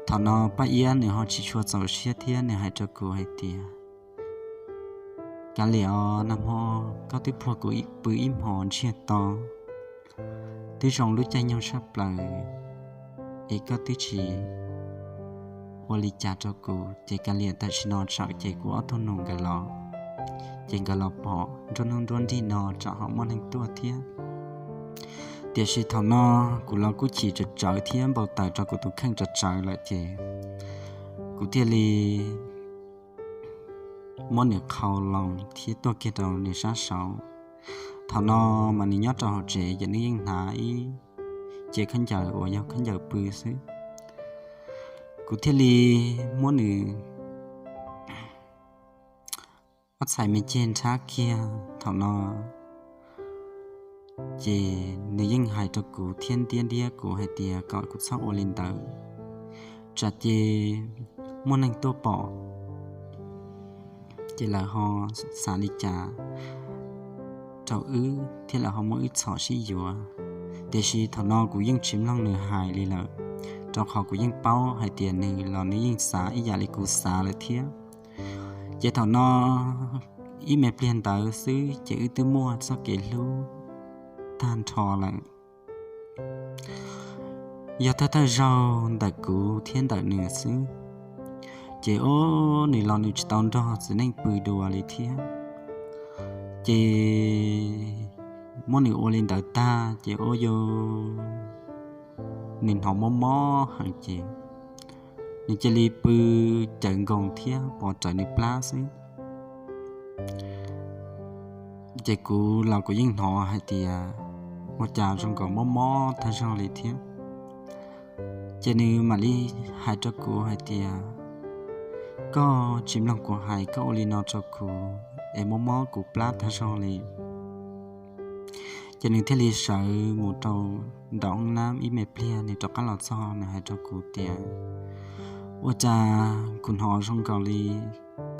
Thaum no Paj Iab nws ho tsis tshua txaus siab thiab nws hais rau kuv hais tias kav liam os, nag hmo koj twb pluag kuv pw ib hmo ntsiag to, twb zoo lub caij nyoog tshaj plaws, es koj twb tsis ua li cas rau kuv. Ces kav liam tam sim no tsam ces kuv ob tug nus nkawd los, ces nkawd los pom nruab hnub nruab nrig no tsam ho muaj neeg tuaj thiab. Tiam sis thaum no kuv los kuj chim tsawv tsawv thiab npau taws rau kuv tus kheej tsawv tsawv lawm ces kuv thiaj li muab nws qhau loo thiab tuaj kiag rau nws sab saud. Thaum no mas nws nyob rau hauv tsev ces nws yeej hnav ib ce khaub ncaws uas yog khaub ncaws pw xwb. Kuv thiaj li muab nws ob txhais me ceg nrhab kiag thaum no, ces nws yeej hais rau kuv thiab ntiab ntiab kuv hais tias kom kuv txhob ua li ntawd, tsam ces muaj neeg tuaj pom ces lawv ho xav li cas rau wb thiab lawv ho muab wb txhom sib yuav. Tiam sis thaum no kuv yeej tsis mloog nws hais li lawm, rau qhov kuv yeej paub hais tias nws los nws yeej xav ib yam li kuv xav lawm thiab. Ces thaum no ib me pliag ntawd xwb ces wb twb muaj txoj kev hlub tag nrho lawm. Yog thawj thawj zaug ntawm kuv thiab ntawm nws xwb, ces o, nws los nws tsis tau nrog txiv neej pw dua li thiab. Ces muab nws ua li ntawd tag ces o, yog nws hnov mob mob heev ces nws cia li pw cawv nkoos thiab pov rawv nws plab xwb. Ces kuv los kuv yeej hnov hais tias ua cas zoo nkaus mob mob tag zog li thiab. Ces nws mam li hais rau kuv hais tias, koj tsis mloog kuv hais, koj ua li no rau kuv es mob mob kuv plab tag zog li. Ces nws thiaj li sawv mus rau nraum hoob nab ib me pliag, nws rov qab los txog nws hais rau kuv tias, ua cas kuv hnov zoo nkaus li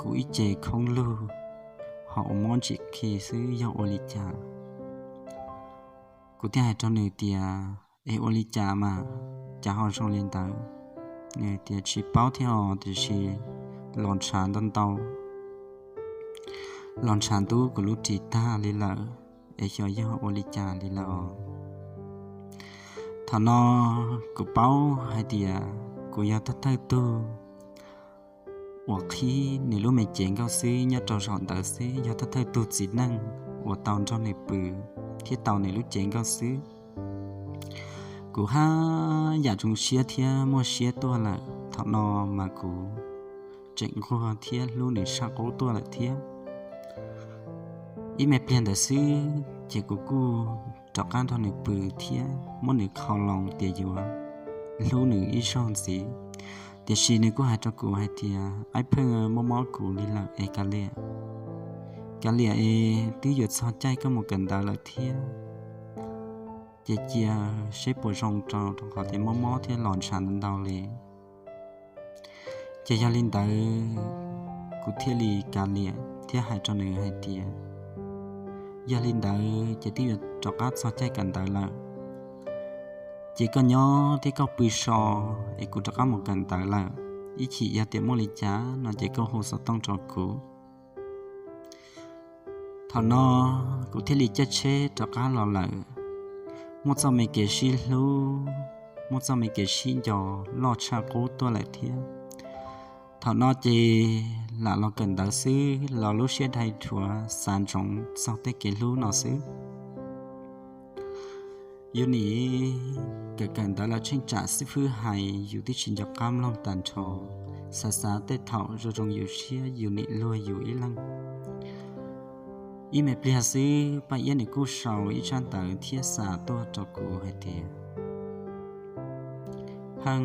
kuv ib ce khoob lug ho ua mob ntsim khi xwb, yog ua li cas? Kuv thiaj hais rau nws tias, es ua li cas mas cas ho zoo li ntawd? Nws tias tsis paub thiab os, tiam sis los ntshav ntau ntau, los ntshav ntub kuv lub ris tag li lawm, es xyov yog ua li cas li lawm os. Thaum no kuv paub hais tias kuv yog thawj thawj tug uas qhib nws lub me cev nkauj xwb nyob rau zaum ntawd xwb, yog thawj thawj tug txiv neej uas tau nrog nws pw thiab tau nws lub cev nkauj xwb. Kuv haj yam zoo siab thiab muaj siab tuaj lawm, thaum no mas kuv tseem nquag thiab hlub nws tshaj qub tuaj lawm thiab. Ib me pliag ntawd xwb ces kuv kuj rov qab nrog nws pw thiab muab nws qhau loo tias yuav hlub nws ib zaug ntxiv. Tiam sis nws kuj hais rau kuv hais tias, aib pheej mob mob kuv li lawm es kav liam, kav liam es twb yuav txog caij koj mus kawm ntawv lawm thiab, ces cia seb puas zoo rau, rau qhov tias mob mob thiab los ntshav ntau ntau li. Ces yog li ntawd kuv thiaj li kav liam thiab hais rau nws hais tias, yog li ntawd ces twb yuav rov qab txog caij kawm ntawv lawm, ces koj nyob thiab koj pw so es kuv rov qab mus kawm ntawv lawm, ib chim yog tias muaj li cas no ces koj hu xov tooj rau kuv. Thaum no kuv thiaj li caij tsheb rov qab los lawm. Muaj txoj me kev sib hlub, muaj txoj me kev sib nco loj tshaj qub tuaj lawm thiab. Thaum no ces lam los kawm ntawv xwb los lub siab dai rhuav xav ntsoov txog tej kev hlub no xwb. Yus nim kawm kawm ntawv los tsheej tsam xib fwb hais yus twb tsis nco qab mloog tag nrho, xav xav tej thaum zoo zoo yus siab yus nim luag yus ib leeg. Ib me pliag xwb Paj Iab nws kuj sau ib tsab ntawv thiab xa tuaj rau kuv hais tias, Pheej,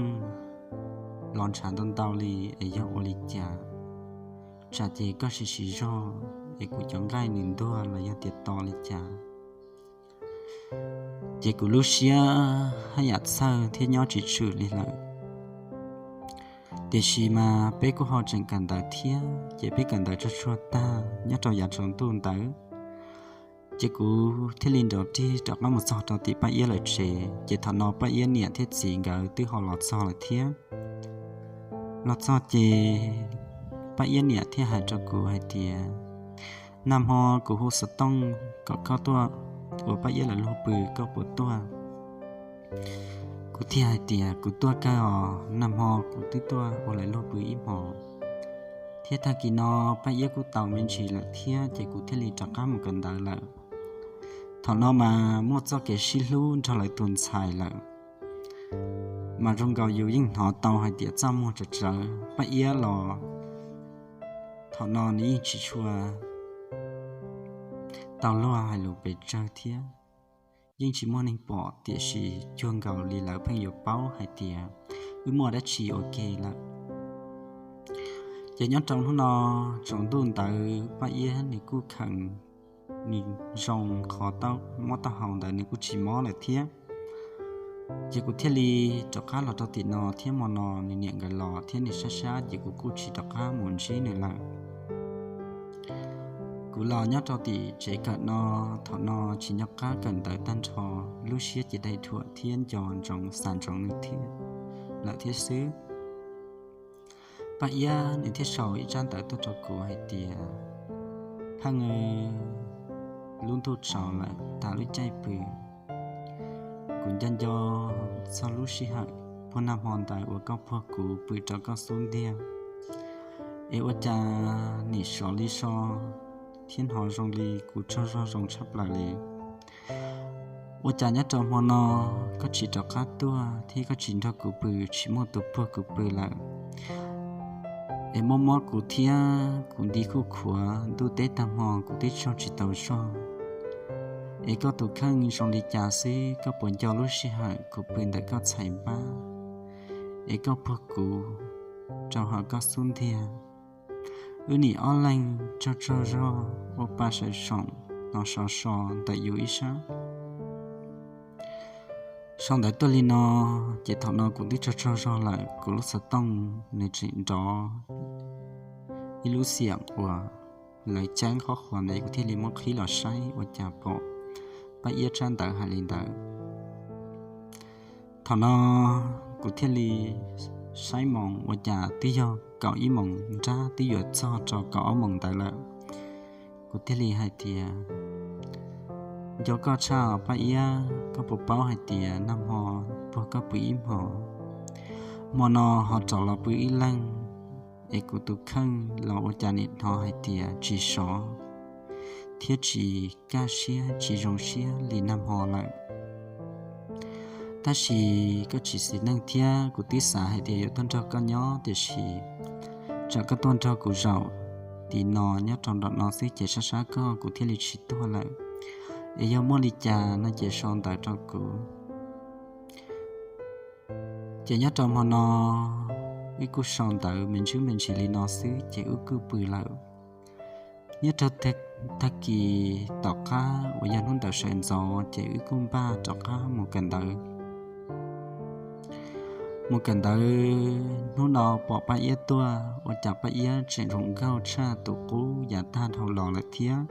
los ntshav ntau ntau li es yog ua li cas? Tsam ces koj siv siv zog es kuv cov nqaij nws ntuag los yog tias to li cas? Ces kuv lub siab haj yam txhawj thiab nyob tsis tshwm li lawm. Tiam sis mas peb kuj ho tseem kawm ntawv thiab, ces peb kawm ntawv tsuag tsuag tag nyob rau yav tsaus ntuj ntawd, ces kuv thiaj li nrov rig rov qab mus txog rau tim Paj Iab lawv tsev. Ces thaum no Paj Iab niam thiab txiv nkawd twb ho los txog lawm thiab. Los txog ces Paj Iab niam thiaj hais rau kuv hais tias, Nag hmo kuv hu xov tooj kom koj tuaj ua Paj Iab lawv luag pw, koj puas tuaj? Kuv thiaj hais tias, Kuv tuaj kawg os, nag hmo kuv twb tuaj ua lawv luag pw ib hmos, thiab tag kis no Paj Iab kuj tau me ntsis lawm thiab, ces kuv thiaj li rov qab mus kawm ntawv lawm. Thaum no mas muaj txoj kev sib hlub nrog lawv tus ntxhais lawm, mas zoo nkaus yus yeej hnov tau hais tias txaj muag tsawv tsawv. Paj Iab los thaum no nws yeej tsis tshua tau luag hais lus pes tsawg thiab, yeej tsis muaj neeg pom, tiam sis cuag nkaus li lawv pheej yuav paub hais tias wb muaj dab tsi ua ke lawm. Ces nyob rau hnub no tsaus ntuj ntawd Paj Iab nws kuj kheev, nws zoo qhov mob taub hau ntawd nws kuj tsis mob lawm thiab. Ces kuv thiaj li rov qab los rau tim no thiab, hmo no nws niam nkawd los thiab nws sab sab, ces kuv kuj tsis rov qab mus ntsib nws lawm. Kuv los nyob rau tim tsev kawm no, thaum no tsis nco qab kawm ntawv tag nrho, lub siab ces dai dhuam thiab nco ntsoov xav ntsoov nws thiab lawm thiab xwb. Paj Iab nws thiaj sau ib tsab ntawv tuaj rau kuv hais tias, Pheej, lub ntuj tsaus lawm, tas lub caij pw. Kuv nco nco txog lub sij hawm puag nag hmo ntawd uas koj puag kuv pw rau koj xub ntiag, es ua cas nim sov li so thiab hnov zoo li kuv tsaug zog zoo tshaj plaws li. Ua cas nyob rau hmo no koj tsis rov qab tuaj thiab koj tsis nrog kuv pw, tsis muaj tus puag kuv pw lawm, es mob mob kuv thiab kuv nti kuj khuav, ntuj teb tag hmo kuv twb tsaug tsis tau zog. Es koj tus kheej zoo li cas xwb, koj puas nco lub sij hawm kuv pw ntawm koj txhais npab, es koj puag kuv rau hauv koj xub ntiag, wb nim ob leeg tsaug tsaug zog ua pa sawv soom no so so ntawm yus ib sab. Sau ntawv tuaj li no, ces thaum no kuv twb tsaug tsaug zog lawm, kuv lub xov tooj nws tseem nrov ib lub xiam uas lawv ceeb qhov qhuas ntawd, kuv thiaj li muab qhib los saib ua cas pom Paj Iab tsab ntawv hais li ntawd. Thaum no kuv thiaj li saib moos ua cas twb yog kaum ib moos nrab, twb yuav txog rau kaum ob moos ntawd lawm. Kuv thiaj li hais tias, Nco koj tshaj Paj Iab, koj puas paub hais tias nag hmo puag koj pw ib hmos, hmo no ho rov los pw ib leeg, es kuv tus kheej los ua cas nim hnov hais tias tsis sov thiab tsis kaj siab tsis zoo siab li nag hmo lawm. Tab sis koj tsis xis neej thiab, kuv twb xav hais tias yuav tuaj nrog koj nyob, tiam sis tsam koj tuaj nrog kuv zaum tim no nyob rau nram no xwb ces sab sab koj, kuv thiaj li tsis tuaj lawm. Es yog muaj li cas no ces sau ntawv rau kuv. Ces nyob rau hmo no wb kuj sau ntawv me ntsis me ntsis li no xwb ces wb kuj pw lawm. Nyob rau tag kis tom qab uas yog hnub ntawd sawv ntxov ces wb kuj npaj rov qab mus kawm ntawv. Mus kawm ntawv hnub no pom Paj Iab tuaj, ua cas Paj Iab tseem zoo nkauj tshaj tus qub yav tag dhau los lawm thiab.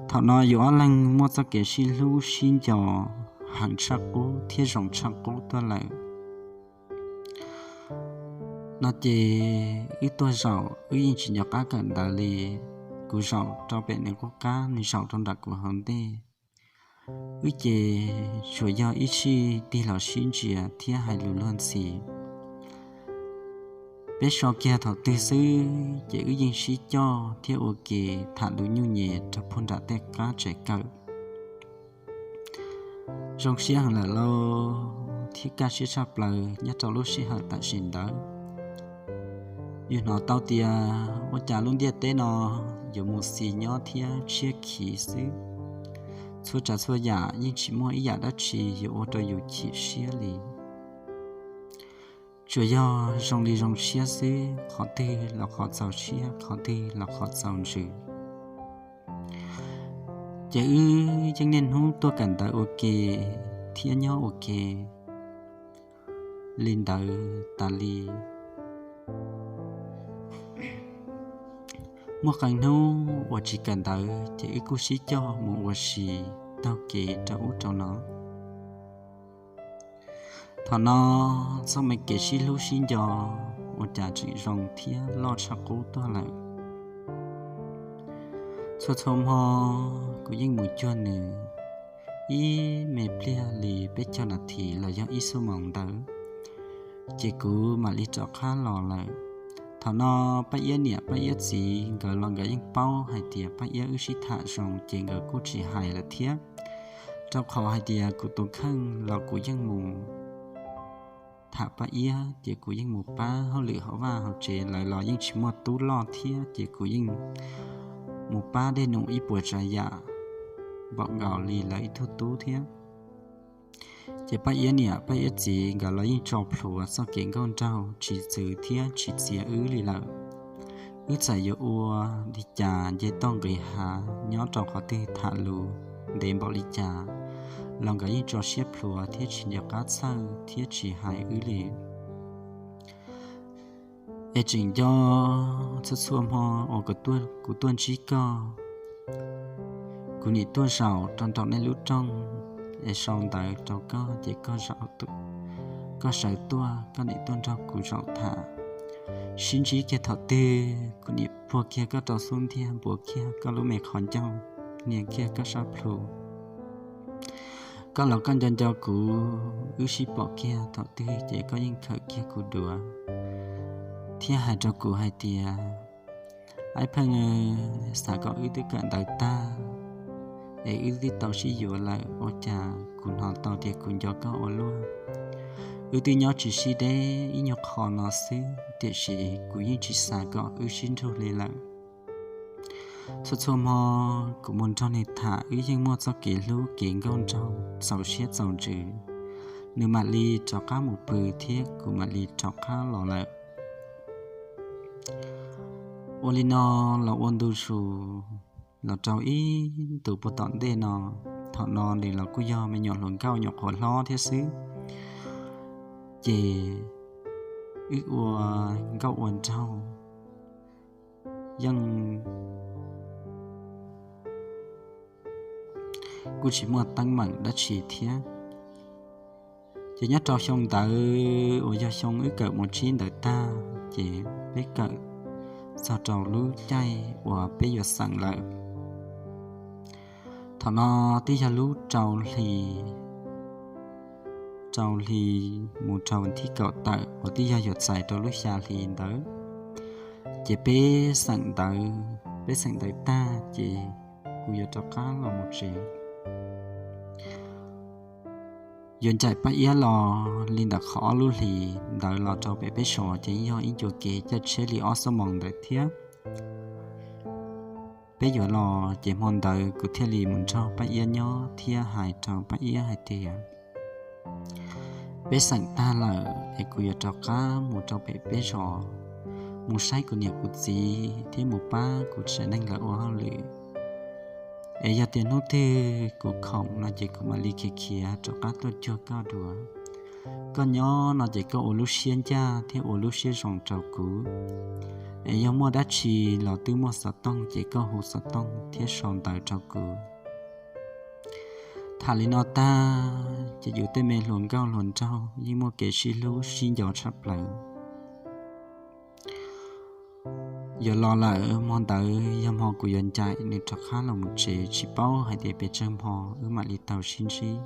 Thaum no yus ob leeg muaj txoj kev sib hlub sib nco heev tshaj qub thiab zoo tshaj qub tuaj lawm. No ces wb tuaj zaum, wb yeej tsis nco qab kawm ntawv li. Kuv zaum rau pem nws qub qab, nws zaum rau nram kuv hauv ntej. Wb ces tsuas yog ib sij tig los sib ntsia thiab hais lus luag ntxhi. Peb so kiag thaum twg xwb ces wb yeej sib coj thiab ua ke tham lus nyuj nyem rau puag nram tej qab tsev kawm. Zoo siab heev lawm lauj, thiab kaj siab tshaj plaws nyob rau lub sij hawm tam sim ntawd. Yus hnov tau tias ua cas lub ntiaj teb no yuav mus xis nyob thiab tshiab khiv xwb. Txhua tsav txhua yam yeej tsis muaj ib yam dab tsi yuav ua rau yus chim siab li. Tsuas yog zoo li zoo siab xwb, qhov twg los qhov txaus siab, qhov twg los qhov txaus ntsws. Ces wb yeej niaj hnub tuaj kawm ntawv ua ke thiab nyob ua ke li ntawd tas li. Muaj qee hnub uas tsis kawm ntawv ces wb kuj sib coj mus ua si taug kev rau ub rau no. Thaum no txoj me kev sib hlub sib nco ua cas tseem zoo thiab loj tshaj qub tuaj lawm. Txhua txhua hmo kuv yeej mus cuag nws ib me pliag li peb caug nas this los yog ib xuab moos ntawd, ces kuv mam li rov qab los lawm. Thaum no Paj Iab niam Paj Iab txiv nkawd los nkawd yeej paub hais tias Paj Iab wb sib tham zoo ces nkawd kuj tsis hais lawm thiab, rau qhov hais tias kuv tus kheej los kuv yeej mus tham Paj Iab, ces kuv yeej mus pab hauj lwm hauv vaj hauv tsev, lawv los yeej tsis muaj tub loj thiab, ces kuv yeej mus pab dej num ib puas tsav yam npaum nkaus li lawv ib tug tub thiab. Ces Paj Iab niam Paj Iab txiv nkawd los yeej tso plhuav txoj kev nkauj nraug tsis txwv thiab tsis txiav wb li lawm. Wb txawm yuav ua li cas nce toj nqis hav nyob rau qhov twg tham lus ntev npaum li cas los nkawd yeej tso siab plhuav thiab tsis nco qab txhawj thiab tsis hais wb li. Es tseem nco txhua txhua hmo uas kuv tuaj ntsib koj, kuv nim tuaj zaum rau nraum nej lub rooj es sau ntawv rau koj, ces koj sawv tuaj, koj nim tuaj nrog kuv zaum tham. Sib ntsib kiag thaum twg kuv nim puag kiag koj rau xub ntiag, npuav kiag koj lub me qhov ncauj, hnia kiag koj sab plhu. Koj los koj nco nco kuv, wb sib pom kiag thaum twg ces koj yeej khawm kiag kuv duav thiab hais rau kuv hais tias, Aib Pheej, xav kom wb twb kawm ntawv tag es wb twb tau sib yuav lawm, ua cas kuv hnov tau tias kuv nco koj ua luaj. Wb twb nyob tsis sib deb ib nyuag qho no xwb, tiam sis kuv yeej tsis xav kom wb sib nrug li lawm. Txhua txhua hmo kuv mus nrog nws tham, wb yeej muaj txoj kev hlub kev nkauj nraug txaus siab txaus ntsws. Nws mam li rov qab mus pw thiab kuv mam li rov qab los lawm. Ua li no los ua ntu zus los rau ib ntus puag tom ntej no. Thaum no nws los kuj yog me nyuam hluas nkauj nyuam qhuav hlob thiab xwb, ces wb ua nkauj ua nraug yeej kuj tsis muaj teeb meem dab tsi thiab. Ces nyob rau xyoo ntawd uas yog xyoo wb kawm mus tsib ntawd tag, ces peb kawm txog rau lub caij uas peb yuav xeem lawm. Thaum no twb yog lub rau hli, rau hli mus rau thib kaum tawm uas twb yog yuav txais rau lub xya hli ntawd, ces peb xeem ntawv, peb xeem ntawv tag ces kuv yuav rov qab los mus tsev. Yuav ncaim Paj Iab los li ntawm qhov ob lub hlis ntawd los rau pem peb zos ces yog ib ncua kev caij tsheb li ob xuab moos ntawd thiab. Peb yuav los ces hmo ntawd kuv thiaj li mus nrog Paj Iab nyob thiab hais rau Paj Iab hais tias, peb xeem tag lawm es kuv yuav rov qab mus rau pem peb zos, mus saib kuv niam kuv txiv thiab mus pab kuv tsev neeg lawv ua hauj lwm. Es yog tias hnub twg kuv khoom no ces kuv mam li khiav khiav rov qab tuaj cuag koj dua. Koj nyob no ces koj ua lub siab ncaj thiab ua lub siab zoo rau kuv. Es yog muaj dab tsi los twb muaj xov tooj ces koj hu xov tooj thiab sau ntawv rau kuv. Tham li no tag ces yus tej me hluas nkauj hluas nraug yeej muaj kev sib hlub sib nco tshaj plaws. Yuav los lawm, hmo ntawd yog hmo kuv yuav ncaim nws rov qab los mus tsev, tsis paub hais tias pes tsawg hmo wb mam li tau sib ntsib.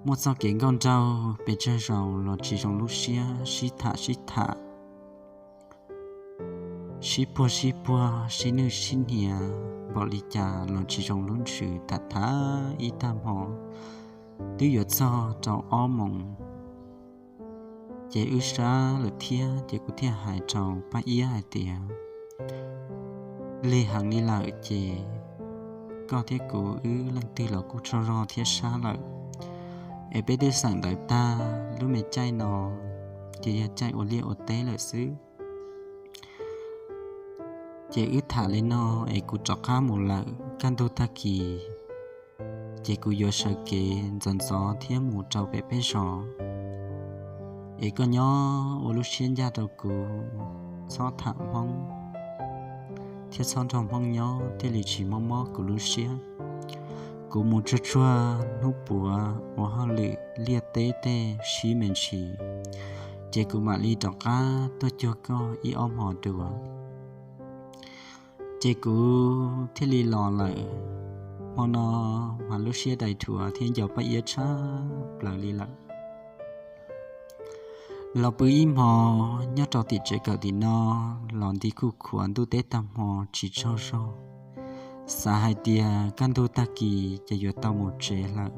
Muaj txoj kev nkauj nraug pes tsawg zaus los tsis zoo lub siab, sib tham sib tham, sib puag sib puag, sib nwj sib hnia npaum li cas los tsis zoo lub ntsws. Tham tham ib tag hmo twb yuav txog rau ob moos, ces wb sab lawm thiab, ces kuv thiaj hais rau Paj Iab hais tias, lig heev li lawm ces koj thiab kuv wb leej twg los kuj tsaug zog thiab sab lawm, es peb twb xeem ntawv tag, lub me caij no ces yog caij ua liaj ua teb lawm xwb. Ces wb tham li no es kuv rov qab mus lawm, kaj ntug tag kis ces kuv yuav sawv kev ntxov ntxov thiab mus rau pem peb zos. Es koj nyob ua lub siab ncaj rau kuv, txhob tham Hmoob thiab txhob nrog Hmoob nyob thiaj li tsis mob mob kuv lub siab. Kuv mus tsuag tsuag hnub puav ua hauj lwm liaj teb tej sib me ntsis, ces kuv mam li rov qab tuaj cuag koj ib ob hmo dua. Ces kuv thiaj li los lawm. Hmo no mas lub siab dai rhuav thiab nco Paj Iab tshaj plaws li lawm. Los pw ib hmo nyob rau tim tsev kawm tim no, los nti kuj khuav ntuj teb tag hmo tsis tsaug zog, xav hais tias kaj ntug tag kis ces yuav tau mus tsev lawm.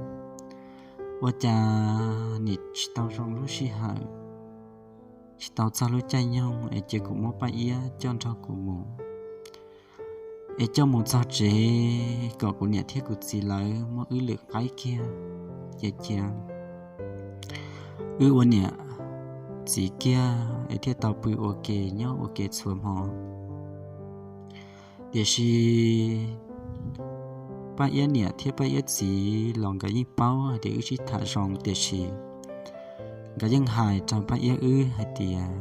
Ua cas nim tsis tau zoo lub sij hawm, tsis tau txog lub caij nyoog es cia kuv muab Paj Iab coj nrog kuv mus, es coj mus txog tsev kom kuv niam thiab kuv txiv lawv muab wb lwm qaib kiag, ces cia wb ua niam txiv kiag es thiaj tau pw ua ke nyob ua ke txhua hmo. Tiam sis Paj Iab niam thiab Paj Iab txiv los nkawd yeej paub hais tias wb sib tham zoo, tiam sis nkawd yeej hais rau Paj Iab wb hais tias,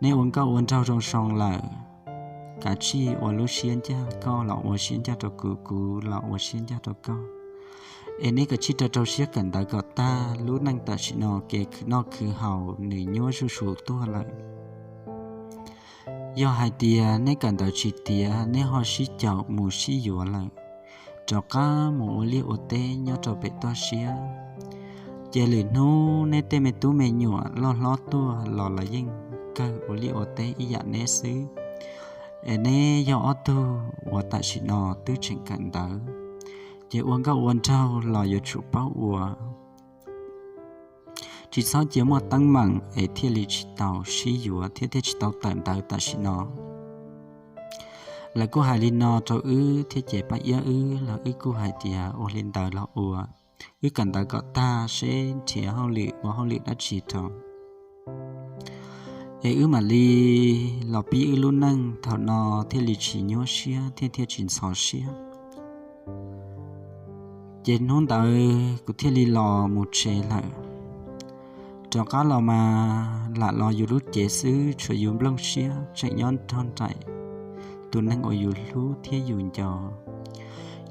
neb ua nkauj ua nraug zoo zoo lawm, kav tsij ua lub siab ncaj, koj los ua siab ncaj rau kuv, kuv los ua siab ncaj rau koj. Es neb kav tsij rau rau siab kawm ntawv kom tag, lub neej tam sim no kev khwv noj khwv haus nws nyuaj zuj zus tuaj lawm. Yog hais tias neb kawm ntawv tsis tiav, neb ho sib caum mus sib yuav lawm, rov qab mus ua liaj ua teb nyob rau pem toj siab, ces lwm hnub neb tej me tub me nyuam loj hlob tuaj los lawv yeej kawg ua liaj ua teb ib yam neb xwb. Es neb yog ob tug uas tam sim no twb tseem kawm ntawv, ces ua nkauj ua nraug los yuav tsum paub ua, tsis txhob cia muaj teeb meem es thiaj li tsis tau sib yuav thiab thiaj tsis tau tawm ntawv tam sim no. Lawv kuj hais li no rau wb thiab ces Paj Iab wb los wb kuj hais tias ua li ntawd los ua, wb kawm ntawv kom tag seb nrhiav hauj lwm ua hauj lwm dab tsi rau, es wb mam li los pib wb lub neej, thaum no thiaj li tsis nyuaj siab thiab thiaj tsis ntxhov siab. Ces hnub ntawd kuv thiaj li los mus tsev lawm. Rov qab los mas lam los yus lub cev xwb, tshuav yus nplooj siab tseem nyob nrog nraim tus neeg uas yus hlub thiab yus nco.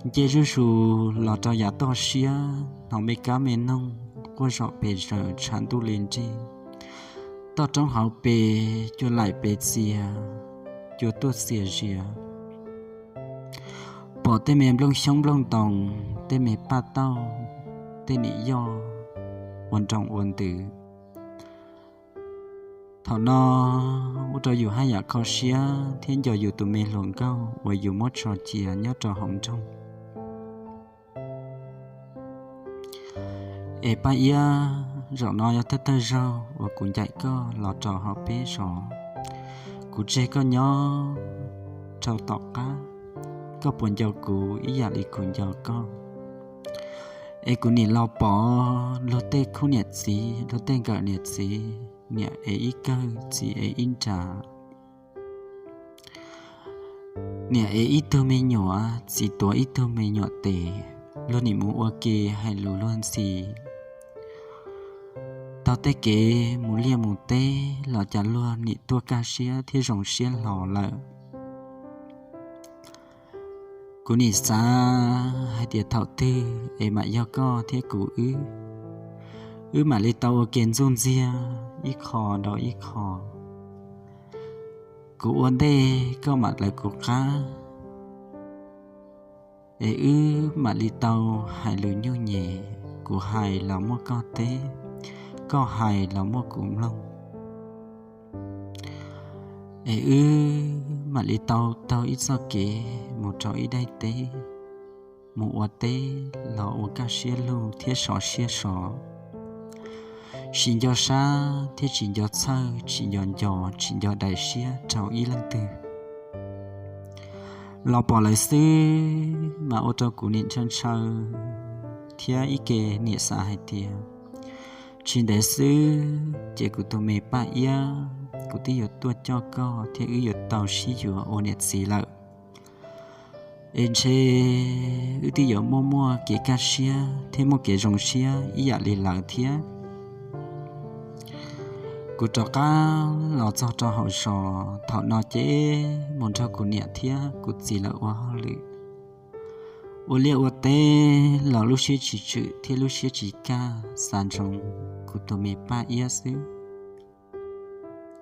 Nce zuj zus los rau yav toj siab, hnov me kab me noog quaj zom pes zaws tshav ntuj li nrig, toj roob hauv pes cua laim pes txias, cua tuaj txias zias, pom tej me nplooj xyoob nplooj ntoos, tej me paj tauj, tej nim yoj ua nroo ua ntws. Thaum no ua rau yus haj yam kho siab thiab nco yus tus me hluas nkauj uas yus muab tso cia nyob rau hauv nroog. Es Paj Iab, zaum no yog thawj thawj zaug uas kuv ncaim koj los rau hauv peb zos. Kuv tseg koj nyob rau tom qab, koj puas nco kuv ib yam li kuv nco koj? Es kuv nim los pom luag tej khub niam txiv, luag tej nkawm niam txiv, niam ev ib kawm, txiv ev ib nra, niam ev ib tug me nyuam, txiv tuav ib tug me nyuam tes, luag nim mus ua ke hais lus luag ntxhi. Taug tej kev mus liaj mus teb los cas luag nim tuaj kaj siab thiab zoo siab hlo lawm. Kuv nim xav hais tias thaum twg es mam yog koj thiab kuv wb, wb mam li tau ua ke ntxuj ntxiag ib qho rau ib qho. Kuv ua ntej koj mam lawv kuv qab, es wb mam li tau hais lus nyuj nyem, kuv hais los muaj koj teb, koj hais los muaj kuv mloog. Es wb mam li tau taug ib txoj kev mus rau ib daim teb, mus ua teb los ua kaj siab lug thiab sov siab sov, tsis nco sab thiab tsis nco txhawj, tsis nco nco, tsis nco daim siab rau ib leej twg. Los pom lawv xwb mas ua rau kuv nim ntshaw ntshaw thiab ib ke nim xav hais tias tsis ntev xwb ces kuv tus me Paj Iab, kuv twb yuav tuaj coj koj thiab wb yuav tau sib yuav ua niam txiv lawm. Es ntshe wb twb yuav muaj muaj kev kaj siab thiab muaj kev zoo siab ib yam li lawv thiab. Kuv rov qab los txog rau hauv zos, thaum no ces mus nrog kuv niam thiab kuv txiv lawv ua hauj lwm, ua liaj ua teb los lub siab tsis tswm thiab lub siab tsis kaj, xav ntsoov kuv tus me Paj Iab xwb.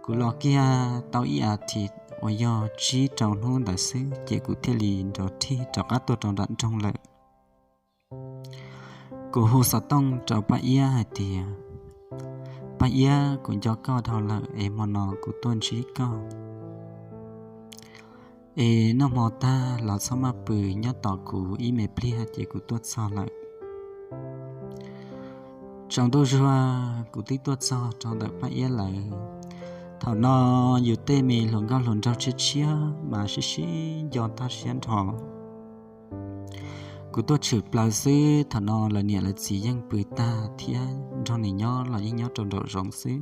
Kuv los kiag tau ib as thiv uas yog tsib rau hnub ntawd xwb ces kuv thiaj li nrov rhij rov qab tuaj rau nram nroog lawm. Kuv hu xov tooj rau Paj Iab hais tias, Paj Iab, kuv nco koj dhau lawm es hmo no kuv tuaj ntsib koj. Es noj hmo tag los txhob maj pw, nyob tos kuv ib me pliag ces kuv tuaj txog lawm. Tsaus ntuj zuag kuv twb tuaj txog rau ntawm Paj Iab lawv. Thaum no yus tej me hluas nkauj hluas nraug tshiab tshiab mas sib sib nco tag siab nrho. Kuv tuaj tshwm plaws xwb, thaum no lawv niam lawv txiv yeej pw tag thiab nrog nws nyob los yeej nyob rau nraum zoov xwb.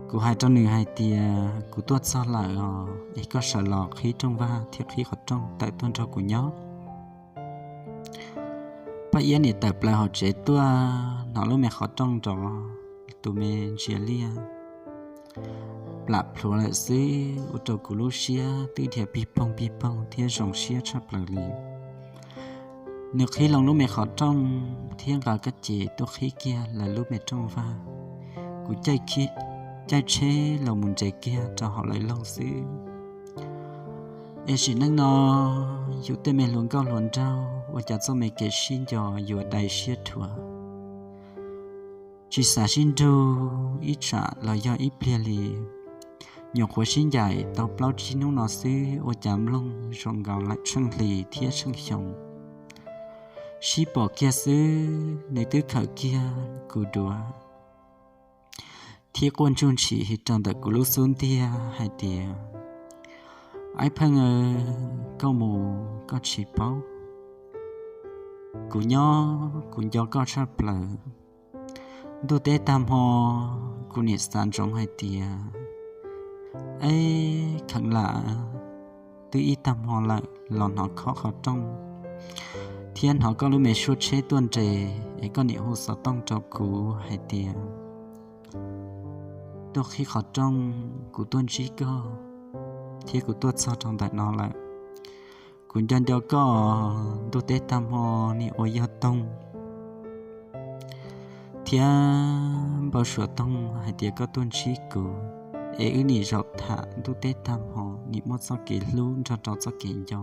Kuv hais rau nws hais tias, kuv tuaj txog lawm os, es koj sawv los qhib rooj vag thiab qhib qhov rooj tawm tuaj nrog kuv nyob. Paj Iab nim tawm plaws hauv tsev tuaj, hnov lub me qhov rooj nrov, tus me ntsia liaj plam plhuav lawm xwb, ua rau kuv lub siab twb dhia pig poog pig poog thiab zoo siab tshaj plaws li. Nws qhib loo lub me qhov rooj thiab nqa koj ces tuaj qhib kiag lawv lub me rooj vag. Kuv caij tsheb los mus nres kiag rau hauv lawv loog xwb. Es sim neej no yus tej me hluas nkauj hluas nraug ua cas txoj me kev sib nco yuav dai siab dhuav, tsis xav sib nrug ib tsam los yog ib pliag li. Nyuam qhuav sib ncaim tau plaub tsib hnub no xwb ua cas mloog zoo nkaus lawm tsheej hli thiab tsheej xyoo. Sib pom kiag xwb nws twb khawm kiag kuv duav thiab quaj ntsuj ntshis rau ntawm kuv lub xub ntiag hais tias, Aib Pheej aw, koj mus koj tsis paub. Kuv nyob kuv nco koj tshaj plaws. Ntuj teb tag hmo, kuv nim xav ntsoov hais tias, Eb, kheev lam, twb ib tag hmo lawm los hnov khob qhov rooj thiab hnov koj lub me suab tsheb tuaj nres es koj nim hu xov tooj rau kuv hais tias tuaj qhib qhov rooj, kuv tuaj ntsib koj thiab kuv tuaj txog rau ntawm no lawm. Kuv nco nco koj, ntuj teb tag hmo nim ua yog toog thiab npau suav toog hais tias koj tuaj ntsib kuv, es wb nim zaum tham ntuj teb tag hmo nim muaj txoj kev hlub nrog rau txoj kev nco.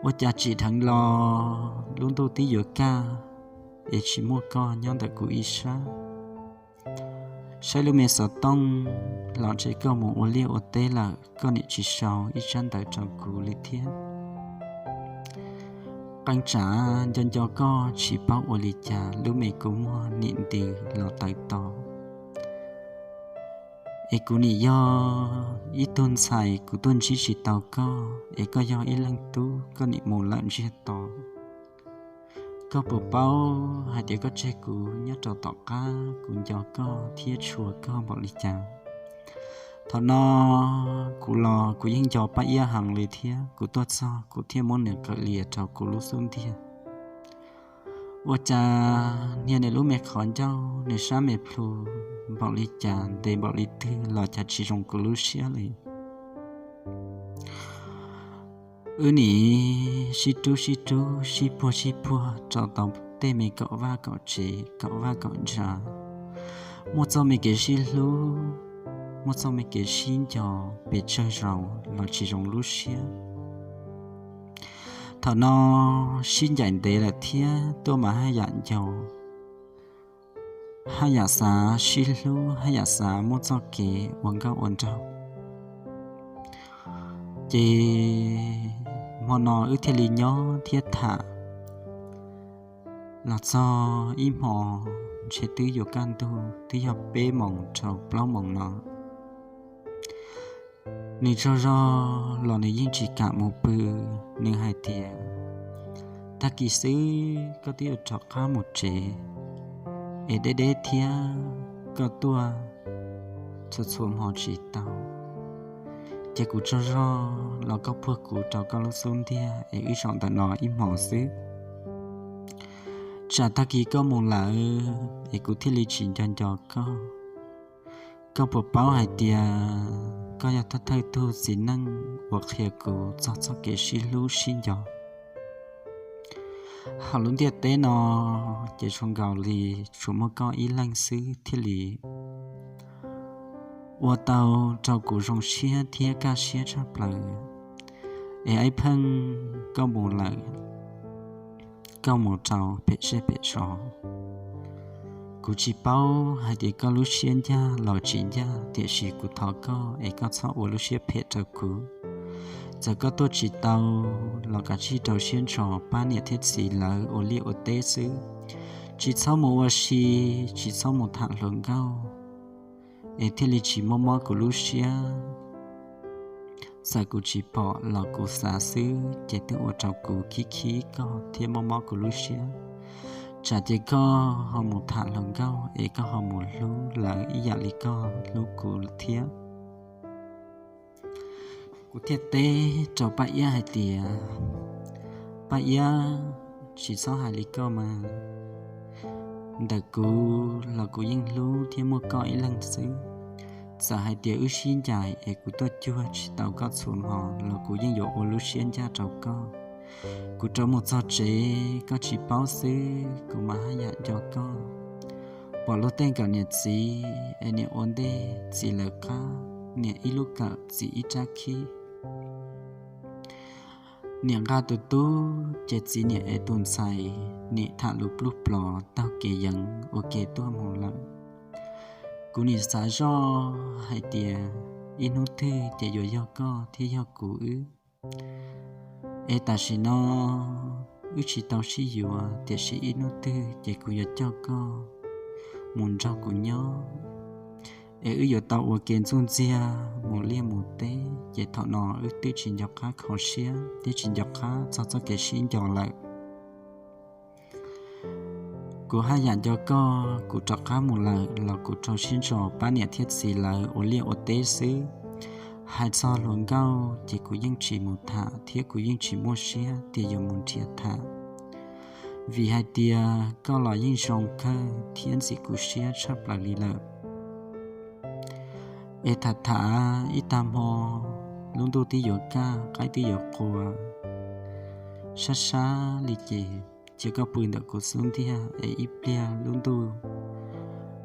Ua cas tsim dheev los lub ntuj twb yuav kaj es tsis muaj koj nyob ntawm kuv ib sab. Saib lub me xov tooj los ntshe koj mus ua liaj ua teb lawm, koj nim tsis sau ib tsab ntawv rau kuv li thiab. Qee tsav nco nco koj tsis paub ua li cas, lub me kua muag nim ntws los tawv to. Es kuv nim yog ib tug ntxhais kuv tuaj ntsib tsis tau koj, es koj yog ib leeg tub koj nim mus lawm ntsiag to. Koj puas paub hais tias koj tseg kuv nyob rau tom qab, kuv nco koj thiab tshua koj npaum li cas. Thaum no kuv los kuv yeej nco Paj Iab heev li thiab, kuv tuaj txog kuv thiaj muab nws qawm lias rau kuv lub xub ntiag. Ua cas niag nws lub me qhov ncauj, nws sab me plhu npaum li cas, ntev npaum li twg los cas tsis zoo kuv lub siab li. Wb nim sib rub sib rub sib puag sib puag rau tau tej me kaum vaj kaum tsev kaum vaj kaum ntsa, muaj txoj me kev sib hlub, muaj txoj me kev sib nco pes tsawg zaus los tsis zoo lub siab. Thaum no sib ncaim ntev lawm thiab tuaj mas haj yam nco, haj yam xav sib hlub, haj yam xav muaj txoj kev ua nkauj ua nraug. Ces hmo no wb thiaj li nyob thiab tham los txog ib hmo, ntshe twb yuav kaj ntug, twb yog peb moos rau plaub moos no. Nws tsaug zog los nws yeej tsis kam mus pw. Nws hais tias, tag kis xwb koj twb yuav rov qab mus tsev, es deb deb thiab koj tuaj txhua txhua hmo tsis tau. Ces kuv tsaug zog los koj puag kuv rau koj lub xub ntiag es wb zaum ntawm no ib hmos xwb. Tsam tag kis koj mus lawm es kuv thiaj li tsis nco nco koj. Koj puas paub hais tias koj yog thawj thawj tug txiv neej uas qhia kuv txog txoj kev sib hlub sib nco. Hauv lub ntiaj teb no ces zoo nkaus li tsuas muaj koj ib leeg xwb thiaj li ua tau rau kuv zoo siab thiab kaj siab tshaj plaws. Es Aib Pheej, koj mus lawm, koj mus rau phem seb phem so. Kuv tsis paub hais tias koj lub siab ncaj los tsis ncaj, tiam sis kuv thov koj es koj txhob ua lub siab phem rau kuv. Txawm koj tuaj tsis tau los kav tsij rau siab ntso pab niam thiab txiv lawv ua liaj ua teb xwb. Tsis txhob mus ua si, tsis txhob mus tham hluas nkauj, es thiaj li tsis mob mob kuv lub siab. Txawm kuv tsis pom los kuv xav xwb ces twb ua rau kuv khib khib koj thiab mob mob kuv lub siab. Tsam ces koj ho mus tham hluas nkauj es koj ho mus hlub lawv ib yam li koj hlub kuv thiab. Kuv thiaj teb rau Paj Iab hais tias, Paj Iab, tsis txhob hais li koj mas. Ntawm kuv los kuv yeej hlub thiab muaj koj ib leeg xwb. Txawm hais tias wb sib ncaim es kuv tuaj cuag tsis tau koj txhua hmo los kuv yeej yuav ua lub siab ncaj rau koj. Kuv rov mus txog tsev koj tsis paub xwb, kuv mam haj yam nco koj. Pom luag tej nkawm niam txiv es niam ua ntej txiv lawv qab, niam ib lub kawm txiv ib rab khib. Niam nqa tus tub ces txiv niam ev tus ntxhais, nim tham lus pluj plos taug kev yeev ua ke tuaj mus lawm. Kuv nim xav zoj hais tias ib hnub twg ces yuav yog koj thiab yog kuv wb. Es tam sim no wb tsis tau sib yuav, tiam sis ib hnub twg ces kuv yuav coj koj mus nrog kuv nyob. Es wb yuav tau ua ke ntxuj ntxiag mus liaj mus teb, ces thaum no wb twb tsis nco qab kho siab thiab tsis nco qab txog txoj kev sib nco lawm. Kuv haj yam nco koj, kuv rov qab mus lawm los kuv rau siab ntso pab niam thiab txiv lawv ua liaj ua teb xwb. Hais txog hluas nkauj ces kuv yeej tsis mus tham thiab kuv yeej tsis muaj siab tias yuav mus nrhiav tham, vim hais tias koj los yeej zoo kawg thiab ntxim kuv siab tshaj plaws li lawm. Es tham tham ib tag hmo, lub ntuj twb yuav kaj, qaib twb yuav qua, sab sab li ces cia koj pw ntawm kuv xub ntiag es ib pliag lub ntuj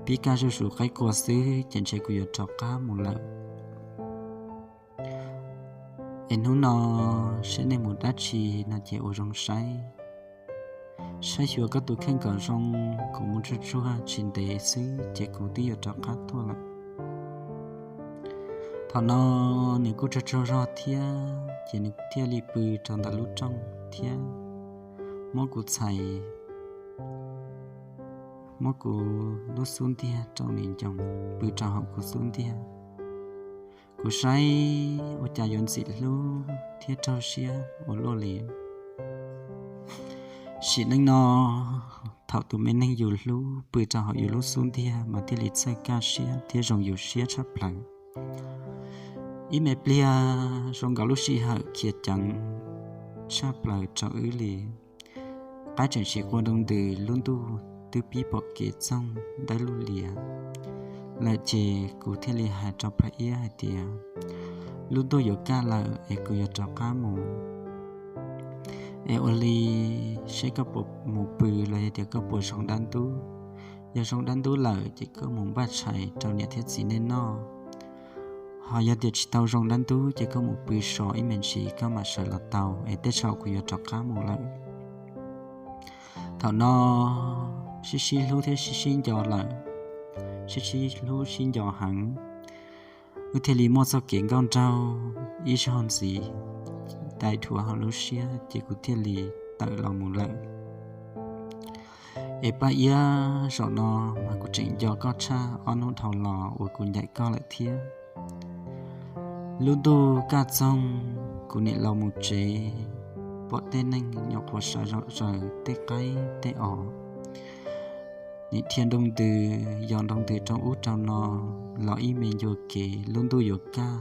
pib kaj zuj zus qaib qua xwb ces ntshe kuv yuav rov qab mus lawm. Es hnub no saib nej mus dab tsi no ces ua zoo saib, saib xyuas koj tus kheej kom zoo. Kuv mus tsuag tsuag tsis ntev xwb ces kuv twb yuav rov qab tuaj lawm. Thaum no nws kuj tsaug tsaug zog thiab ces nws thiaj li pw rau ntawm lub rooj thiab muab kuv txhais, muab kuv lub xub ntiag rau nws ncoo, pw rau hauv kuv xub ntiag. Kuv saib ua cas yuav ntxim hlub thiab raug siab ua luaj li. Sim neej no, thaum tus me neeg yus hlub pw rau hauv yus lub xub ntiag mas thiaj li txhawj kaj siab thiab zoo yus siab tshaj plaws. Ib me pliag zoo nkaus lub sij hawm khiav ceev tshaj plaws rau wb li. Qaib tseem tsis qua nroo ntws, lub ntuj twb pib pom kev txoog dawb lub lias lawm ces kuv thiaj li hais rau Phaj Iab hais tias, lub ntuj yuav kaj lawm es kuv yuav rov qab mus. Es ua li seb koj puas mus pw los yog tias koj puas zoo dab ntub. Yog zoo dab ntub lawm ces koj mus npaj tshais rau niam thiab txiv nej noj. Ho yog tias tsis tau zoo dab ntub ces koj mus pw so ib me ntsis koj mam sawv los tau es tej zaum kuv yuav rov qab mus lawm. Thaum no sib sib hlub thiab sib sib nco lawm, sib sib hlub sib nco heev, wb thiaj li muaj txoj kev nkauj nraug ib zaug ntxiv dai dhuav hauv lub siab ces kuv thiaj li tawm los mus lawm. Es Paj Iab, zaum no mas kuv tseem nco koj tshaj ob hnub dhau los uas kuv ncaim koj lawm thiab. Lub ntuj kaj txoog, kuv nim los mus tsev, pom tej neeg nyuam qhuav sawv zom zaws tej qaib tej os, nim dhia nroo ntws yos nroo ntws rau ub rau no los ib me ncua kev lub ntuj yuav kaj.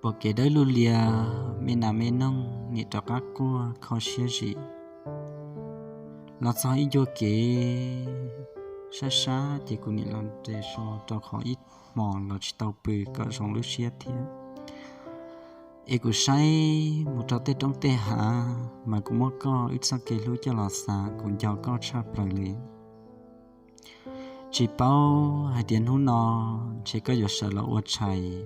Pom kev dawb lub lias, me nas me noog nim rov qab quaj kho siab zim. Los txog ib ncua kev sab sab ces kuv nim los nres so rau qhov ib hmos los tsis tau pw kom zoo lub siab thiab. Es kuv saib mus rau tej roob tej hav mas kuv muab koj wb txoj kev hlub coj los xav, kuv nco koj tshaj plaws li. Tsis paub hais tias hnub no ntshe koj yuav sawv los ua tshais,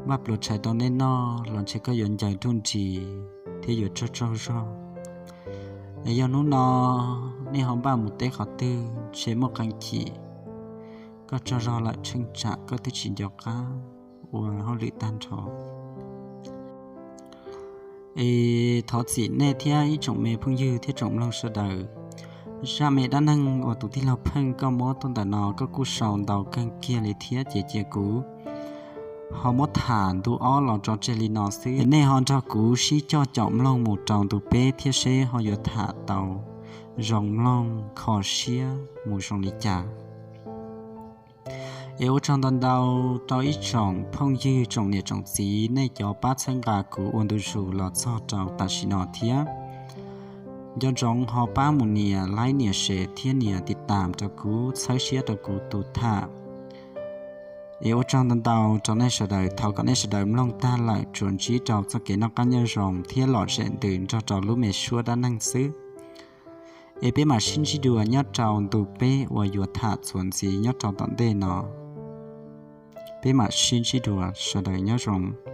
vaj pluas tshais rau nej noj los ntshe koj yuav ncaws nruj nris thiab yuav tsaug tsaug zog. Es yog hnub no nej ho npaj mus teb qhov twg ntshe muaj qee chim koj tsaug zog lawm tsheej tsam koj twb tsis nco qab ua hauj lwm tag nrho. Es thov txim nej thiab ib tsoom me phooj ywg thiab tsoom mloog sawv daws. Zaj me dab neeg uas tus tij laug Pheej koj muab tuaj ntawm no koj kuj sau ntau kawg kiag li thiab ces cia kuv ho muab tham ntu ob los tso tseg li no xwb. Nej ho nrog kuv sib coj caum mloog mus rau ntu peb thiab seb ho yuav tham tau zoo mloog kho siab mus zoo li cas. Es ua tsaug ntau ntau rau ib tsoom phooj ywg tsoom niam tsoom txiv nej cov pab txhawb nqa kuv ua ntu zus los txog rau tam sim no thiab. Nco ntsoov ho pab mus nias like, nias share thiab nias tiv tam rau kuv, txhawb siab rau kuv tus tham. Es ua tsaug ntau ntau rau nej sawv daws. Thov kom nej sawv daws mloog tag lawm tsuas ntsib rau txoj kev noj qab nyob zoo thiab lom zem ntws nrog rau lub me suab dab neeg xwb. Es peb mam sib ntsib dua nyob rau ntu peb uas yuav tham txuas ntxiv nyob rau tom ntej no. Peb mam sib ntsib dua, sawv daws nyob zoo.